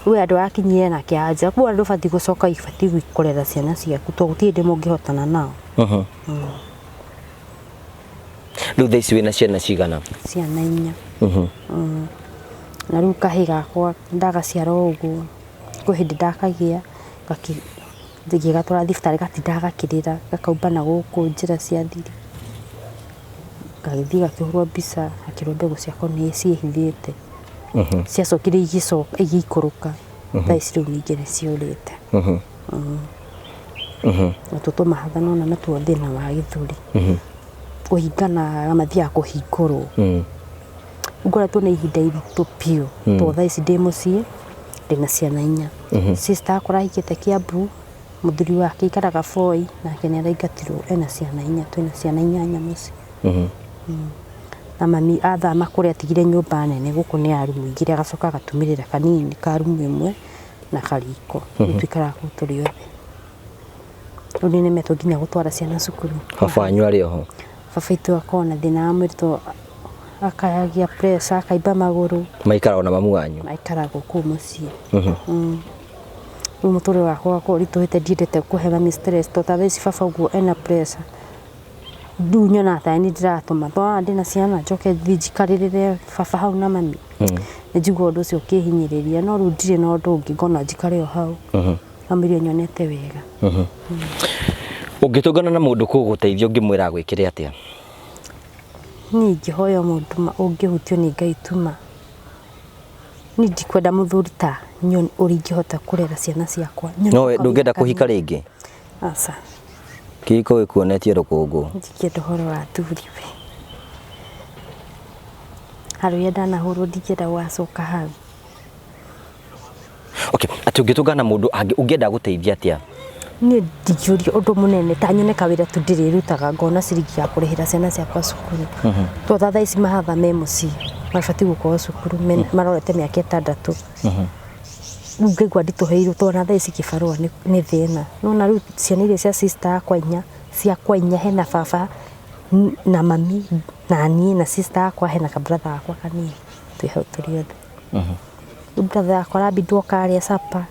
Rĩu andũ arakinyire nake anja, kũu ndũbatiĩ gũcoka ibatiĩ kũrera ciana ciaku tondũ gũtirĩ hĩndĩ mũngĩhotana nao. Rĩu thaa ici wĩna ciana cigana? Ciana inya. Na rĩu kahĩĩ gakwa ndagaciara o ũguo, kwĩ hĩndĩ ndakagĩa, ngĩgatwara thibitarĩ gatindaga gakĩrĩra, gakaumba na gũkũ njĩra cia thiri. Gagĩthiĩ gakĩhũrwo mbica, gakĩrwo mbegũ ciako nĩ ciĩhithĩte. Ciacokire igĩcoka igĩikũrũka, thaa ici rĩu ningĩ nĩ ciũrĩte. Natuo tũmahatha nĩwona natuo thĩna wa gĩthũri. Kũhingana mathiaga kũhingũrwo. Ngoretwo na ihinda iritũ biũ, tondũ thaa ici ndĩ mũciĩ, ndĩna ciana inya. Sister akwa arahikĩte Kiambu, mũthuri wake aikaraga Voi, nake nĩ araingatirwo ena ciana inya, twĩna ciana inyanya mũciĩ. Na mami athama kũrĩa atigire nyũmba nene gũkũ nĩ ya rumu igĩrĩ agacoka agatumĩrĩra kanini ka rumu ĩmwe na kariko. Rĩu tũikaraga kũu tũrĩ othe. Rĩu nĩ nemetwo nginya gũtwara ciana cukuru. Baba wanyu arĩ oho? Baba witũ akoragwo na thĩna wa mwĩrĩ tondũ akagĩa pressure, akaimba magũrũ. Maikaraga na mamu wanyu? Maikaraga kũu mũciĩ. Rĩu mũtũrĩre wakwa ũgakorwo ũritũhĩte ndiendete kũhe mami stress tondũ ta thaa ici baba ũguo ena pressure. Rĩu nyonaga ta niĩ ndĩratũma, tondũ ndĩna ciana njoke thiĩ njikarĩrĩre baba hau na mami. Nĩ njiguaga ũndũ ũcio ũkĩhinyĩrĩria no rĩu ndirĩ na ũndũ ũngĩ ngona njikare o hau. Kamũira nyonete wega. Ũngĩtũngana na mũndũ kũgũteithia ũngĩmwĩra agwĩkĩre atĩa? Niĩ ingĩhoya mũndũ ũngĩhutio nĩ Ngai tuma. Niĩ ndikwenda mũthuri ta Nyone ũrĩa ingĩhota kũrera ciana ciakwa. Nyone No kawĩra ndũngĩenda kũhika kanini. rĩngĩ? Aca. Kĩhiko gĩkuonetie rũkũngũ. Ndingĩenda ũhoro wa athuri we. Harĩa ndanahũrwo ndingĩenda gũgacoka hau. Okay, atĩ ũngĩtũngana na mũndũ ũngĩenda gũteithia atĩa? Niĩ ndingĩũria ũndũ mũnene ta nyone kawĩra tu ndĩrĩrutaga ngona ciringi ya kũrĩhĩra ciana ciakwa cukuru. To thaa ici mahatha me mũciĩ mabatiĩ gũkorwo cukuru marorete mĩaka 6. Rĩu ngaigua nditũhĩirwo tondũ ona thaa ici kĩbarũa nĩ thĩna. Nĩwona rĩu ciana iria cia sister yakwa inya, ciakwa inya hena baba na mami na niĩ na sister yakwa hena ka brother gakwa kanini twĩ hau tũrĩ othe. Rĩu brother yakwa arabindwo karĩa supper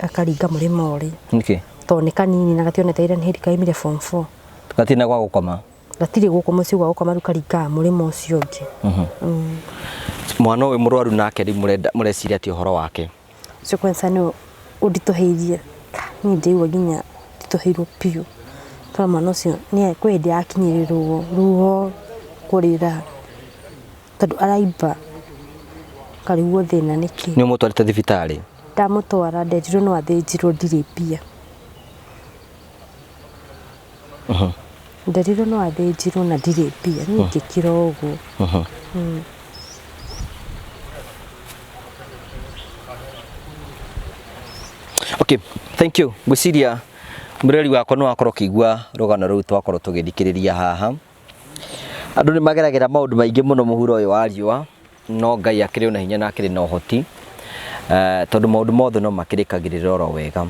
akaringa mũrĩmo ũrĩa. Nĩkĩ? Tondũ nĩ kanini na gationete wĩra nĩ hĩndĩ kaumire form 4. Gatirĩ na gwa gũkoma? Gatirĩ gũkũ mũciĩ gwa gũkoma rĩu karingaga mũrĩmo ũcio ũngĩ. Mwana ũyũ mũrwaru nake rĩu mũreciria atĩa ũhoro wake? Ũcio kwanza nĩ ũnditũhĩirie. Niĩ ndĩraigua nginya nditũhĩirwo biũ. Tondũ mwana ũcio kwĩ hĩndĩ akinyĩrĩrwo ruo kũrĩra tondũ araimba karigwo thĩna nĩkĩ. Nĩ ũmũtwarĩte thibitarĩ? Ndamũtwara nderirwo no athĩnjirwo ndirĩ mbia. Nderirwo no athĩnjirwo na ndirĩ mbia. Niĩ ngĩkira ũguo. Okay, thank you. Ngwĩciria mũreri wakwa nĩ wakorwo ũkĩigua rũgano rũu twakorwo tũgĩthikĩrĩria haha. Andũ nĩ mageragĩra maũndũ maingĩ mũno mũhuro ũyũ wa riũa, no Ngai akĩrĩ na hinya na akĩrĩ na ũhoti, tondũ maũndũ mothe no makĩrĩkagĩrĩra oro wega.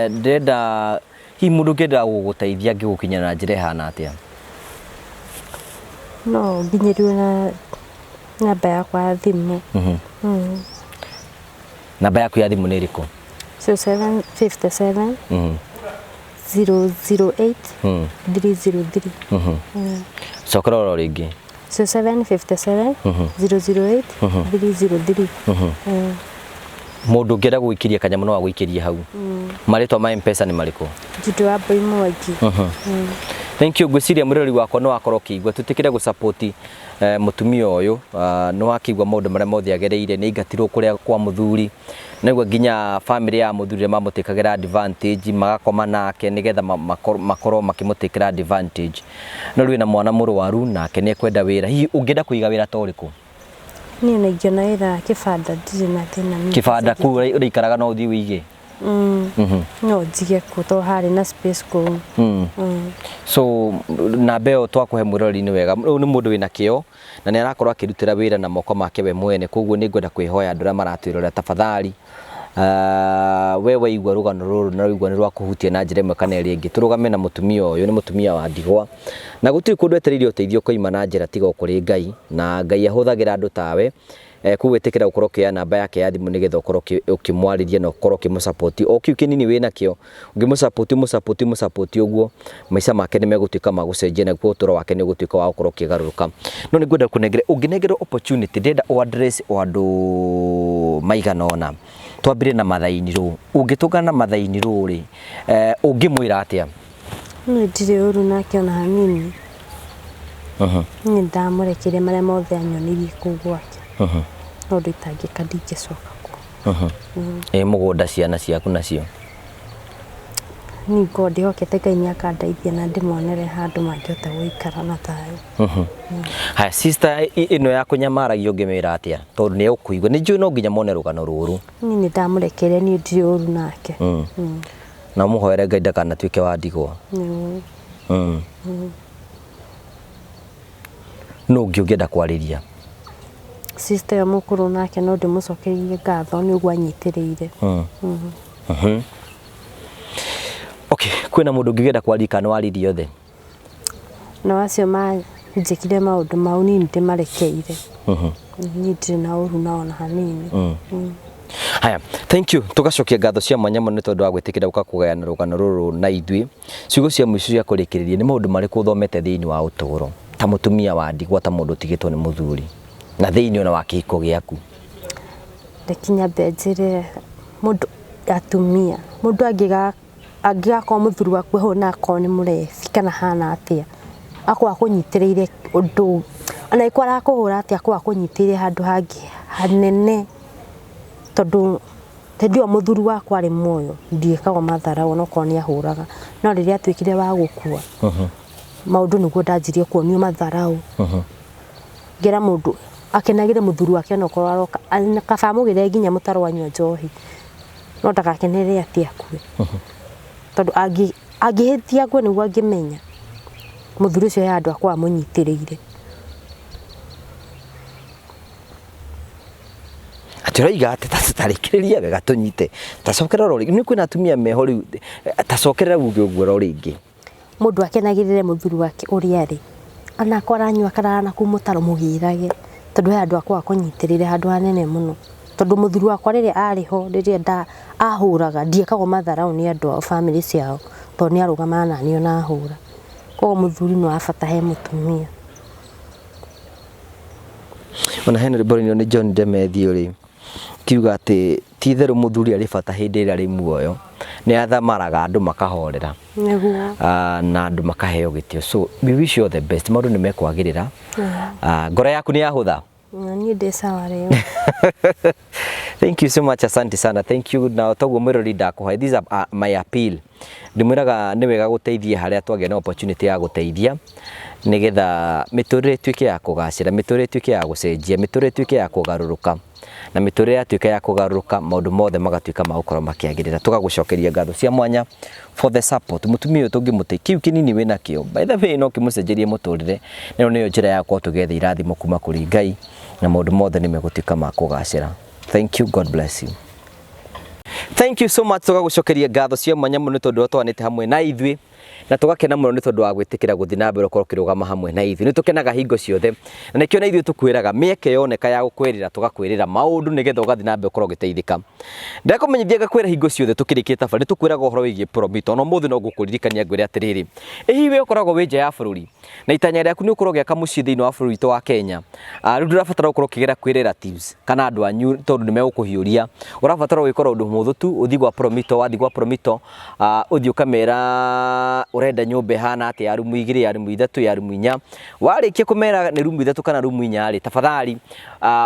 Ndĩrenda hihi mũndũ ũngĩenda gũgũteithia angĩgũkinyĩra na njĩra ĩhana atĩa? No nginyĩrwo na namba yakwa ya thimũ. Namba yaku ya thimũ nĩ ĩrĩkũ? 0757 008 303. Cokera oro rĩngĩ. 0757 008 303. Mũndũ ũngĩenda gũgũikĩria kanyamũ no agũikĩrie hau. Marĩtwa ma M-Pesa nĩ marĩkũ? Jude wa Mbui Mwangi. Thank you. Ngwĩciria mũrori wakwa nĩ wakorwo ũkĩigua tũtĩkĩre gũsupport mũtumia ũyũ, nĩ wakĩigua maũndũ marĩa mothe agereire, nĩ aingatirwo kũrĩa kwa mũthuri, naguo nginya family ya mũthuri mamũtĩkagĩra advantage, magakoma nake nĩgetha makorwo makĩmũtĩkĩra advantage. No rĩu ena mwana mũrwaru nake nĩ ekwenda wĩra. Hihi ũngĩenda kũiga wĩra ta ũrĩkũ? Niĩ ona ingĩona wĩra wa kĩbanda ndirĩ na thĩna. Kĩbanda kũu ũrĩikaraga no ũthiĩ ũige? No njige kũu tondũ harĩ na space kũu. So namba ĩyo twakũhe mwĩroreri nĩ wega. Ũyũ nĩ mũndũ wĩna kĩo na nĩ arakorwo akĩrutĩra wĩra na moko make we mwene, koguo nĩ ngwenda kwĩhoya andũ arĩa maratwĩrorera tafadhali, we waigua rũgano rũrũ na waigua nĩ rwakũhutia na njĩra ĩmwe kana ĩrĩa ĩngĩ, tũrũgame na mũtumia ũyũ. Nĩ mũtumia wa ndigwa na gũtirĩ kũndũ etereire ũteithio ũkoima na njĩra tiga o kũrĩ Ngai, na Ngai ahũthagĩra andũ tawe. Koguo ĩtĩkĩra gũkorwo ũkĩoya namba yake ya thimũ nĩgetha ũkorwo ũkĩmwarĩria na ũkorwo ũkĩmũsupport. O kĩu kĩnini wĩnakĩo, ũngĩmũsupport, mũsupport, mũsupport ũguo, maica make nĩ megũtuĩka ma gũcenjia, naguo ũtũũro wake nĩ ũgũtuĩka wa gũkorwo ũkĩgarũrũka. No nĩ ngwenda kũnengera, ũngĩnengerwo opportunity, ndĩrenda ũ address o andũ maigana ũna. Twambĩrĩrie na Mathaini Rũ. Ũngĩtũngana na Mathaini Rũ rĩ, ũngĩmwĩra atĩa? Niĩ ndirĩ ũru nake ona hanini. Niĩ ndamũrekeire marĩa mothe anyonirie kũu gwake. No ũndũ itangĩka ndingĩcoka kuo. Ĩ mũgũnda ciana ciaku nacio? Niĩ ngorwo ndĩhokete Ngai nĩ akandeithia na ndĩmonere handũ mangĩhota gũikara na thayũ. Haya, sister ĩno ya kũnyamaragio ũngĩmĩra atĩa? Tondũ nĩ egũkũigua. Nĩ njũĩ no nginya mone rũgano rũrũ. Niĩ nĩ ndamũrekeire, niĩ ndirĩ ũru nake. Na ũmũhoere Ngai ndakanatuĩke wa ndigwa. Nũ ũngĩ ũngĩenda kwarĩria? Sister ĩyo mũkũrũ nake no ndĩmũcokerie ngatho nĩ ũguo anyitĩrĩire. Okay, kwĩna mũndũ ũngĩenda kwaria kana waririe othe? Na acio manjĩkire maũndũ mau niĩ ndĩmarekeire. Niĩ ndirĩ na ũru nao ona hanini. Haya, thank you. Tugacokia ngatho cia mwanya mũno nĩ tondũ wa gwĩtĩkĩra gũka kũgayana rũgano rũrũ na ithuĩ. Ciugo cia mũico cia kũrĩkĩrĩria, nĩ maũndũ marĩkũ ũthomete thĩinĩ wa ũtũũro ta mũtumia wa ndigwa, ta mũndũ ũtigĩtwo nĩ mũthuri, na thĩinĩ ona wa kĩhiko gĩaku? Reke nyambe njĩre mũndũ, atumia, mũndũ angĩgakorwo mũthuri waku eho na akorwo nĩ mũrebi kana hana atĩa, akorwo akũnyitĩrĩire ũndũ, ona angĩkorwo arakũhũra atĩa, akorwo akũnyitĩrĩire handũ hangĩ hanene. Tondũ hĩndĩ ĩyo mũthuri wakwa arĩ muoyo ndiĩkagwo matharau onokorwo nĩ ahũraga, no rĩrĩa atuĩkire wa gũkua maũndũ nĩguo ndanjirie kuonio matharau. Ngera mũndũ akenagĩre mũthuri wake onokorwo aroka kaba amũgĩre nginya mũtaro anyua njohi, no ndagakenerere atĩ akue. Tondũ angĩhĩtia akue nĩguo angĩmenya mũthuri ũcio he handũ akoragwo amũnyitĩrĩire. Atĩ ũroiga atĩ tarĩkĩrĩria wega tũnyite, tacokerera o rĩngĩ, nĩ kwĩna atumia meho rĩu, tacokerera uge ũguo oro rĩngĩ. Mũndũ akenagĩrĩre mũthuri wake ũrĩa arĩ, onakorwo aranyua akarara na kũu mũtaro mũgĩrage, tondũ he handũ akoragwo akũnyitĩrĩire handũ hanene mũno. Tondũ mũthuri wakwa rĩrĩa arĩ ho, rĩrĩa ahũraga, ndiekagwo matharau nĩ andũ ao, bamĩrĩ ciao, tondũ nĩ arũgamaga naniĩ ona ahũra. Koguo mũthuri nĩ wa bata he mũtumia. Ona hena rwĩmbo rũinirwo nĩ John Demethiũ rĩ, kiuga atĩ ti itherũ mũthuri arĩ bata hĩndĩ ĩrĩa arĩ muoyo, nĩ athamaraga andũ makahorera. Nĩguo. Na andũ makaheo gĩtĩo. So we wish you all the best, maũndũ nĩ mekwagĩrĩra. Ngoro yaku nĩ yahũtha? Niĩ ndĩ sawa rĩu. Thank you so much, asante sana. Thank you. Na toguo mwĩrori ndakũhoya, this is my appeal. Ndĩmwĩraga nĩ wega gũteithia harĩa twagĩa na opportunity ya gũteithia, nĩgetha mĩtũrĩre ĩtuĩke ya kũgacĩra, mĩtũrĩre ĩtuĩke ya gũcenjia, mĩtũrĩre ĩtuĩke ya kũgarũrũka. Na mĩtũrĩre yatuĩka ya kũgarũrũka, maũndũ mothe magatuĩka ma gũkorwo makĩagĩrĩra. Tũgagũcokeria ngatho cia mwanya for the support. Mũtumia ũyũ tũngĩmũteithia, kĩu kĩnini wĩna kĩo, by the way, no kĩmũcenjerie mũtũrĩre. Na ĩyo nĩyo njĩra ya gũkorwo tũgĩetha irathimo kuma kũrĩ Ngai, na maũndũ mothe nĩ megũtuĩka ma kũgacĩra. Thank you, God bless you. Thank you so much, tũgagũcokeria ngatho cia mwanya mũno nĩ tondũ twanĩte hamwe na ithuĩ, na tũgakena mũno nĩ tondũ wa gwĩtĩkĩra gũthiĩ na mbere ũkorwo ũkĩrũgama hamwe na ithuĩ. Nĩ tũkenaga hingo ciothe, na nĩkĩo na ithuĩ tũkwĩraga mĩeke yoneka ya gũkwĩrĩra tũgakwĩrĩra maũndũ nĩgetha ũgathiĩ na mbere ũkorwo ũgĩteithĩka. Ndakũmenyithia ngakwĩra hingo ciothe tũkĩrĩkia thabarĩ tũkwĩraga ũhoro wĩgiĩ Promito, na ũmũthĩ no ngũkũririkania ngwĩre atĩrĩrĩ, ĩ hihi we ũkoragwo wĩ nja ya bũrũri na itanya rĩaku nĩ ũkorwo ũgĩaka mũciĩ thĩinĩ wa bũrũri witũ wa Kenya, rĩu ndũrabatara gũkorwo ũkĩgera kwĩ relatives kana andũ anyu tondũ nĩ megũkũhiũria. Ũrabatara gwĩkora ũndũ mũhũthũ tu, ũthiĩ gwa Promito, wathiĩ gwa Promito, ũthiĩ ũkamera ũrenda nyũmba ĩhana atĩa, ya rumu igĩrĩ, ya rumu ithatũ, ya rumu inya. Warĩkia kũmera nĩ rumu ithatũ kana rumu inya rĩ, tafadhali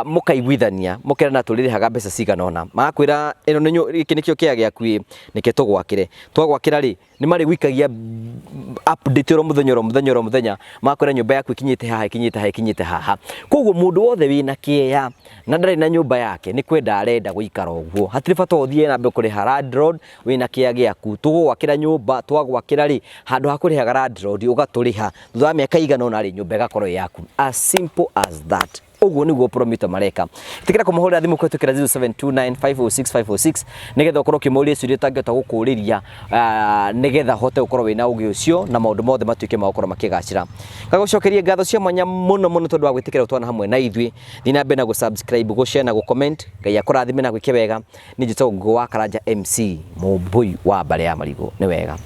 mũkaiguithania, mũkerana tũrĩrĩhaga mbeca cigana ũna. Magakwĩra ĩno nĩ gĩkĩ nĩkĩo kĩaya gĩaku ĩ, nĩkĩo tũgwakĩre. Twagwakĩra rĩ, nĩ marĩgũikagia update oro mũthenya oro mũthenya oro mũthenya, magakwĩra nyũmba yaku ĩkinyĩte haha, ĩkinyĩte haha, ĩkinyĩte haha. Koguo mũndũ wothe wĩna kĩeya na ndarĩ na nyũmba yake nĩ kwenda arenda gũikara ũguo, hatirĩ bata ũthiĩ na mbere kũrĩha landlord wĩna kĩeya gĩaku. Tũgũgwakĩra nyũmba, twagwakĩra rĩ, handũ ha kũrĩhaga landlord ũgatũrĩha, thutha wa mĩaka ĩigana ũna rĩ, nyũmba ĩgakorwo ĩ yaku. As simple as that. Ũguo nĩguo Promito mareka. Ĩtĩkĩra kũmahũrĩra thimũ kũhĩtũkĩra 0729506506 nĩgetha ũkorwo ũkĩmũria ciũria ũtangĩhota gũkũrĩria, nĩgetha ũhote gũkorwo wĩna ũgĩ ũcio na maũndũ mothe matuĩke ma gũkorwo makĩgacĩra. Ngagũcokeria ngatho cia mwanya mũno mũno tondũ wa gwĩtĩkĩra gũtwarana hamwe na ithuĩ. Thiĩ na mbere na gũ-subscribe, gũ-share na gũ-comment. Ngai akũrathime na gwĩke wega. Niĩ njĩtagwo Ngũgĩ wa Karanja MC, mũmbũi wa mbarĩ ya Marigũ. Nĩ wega.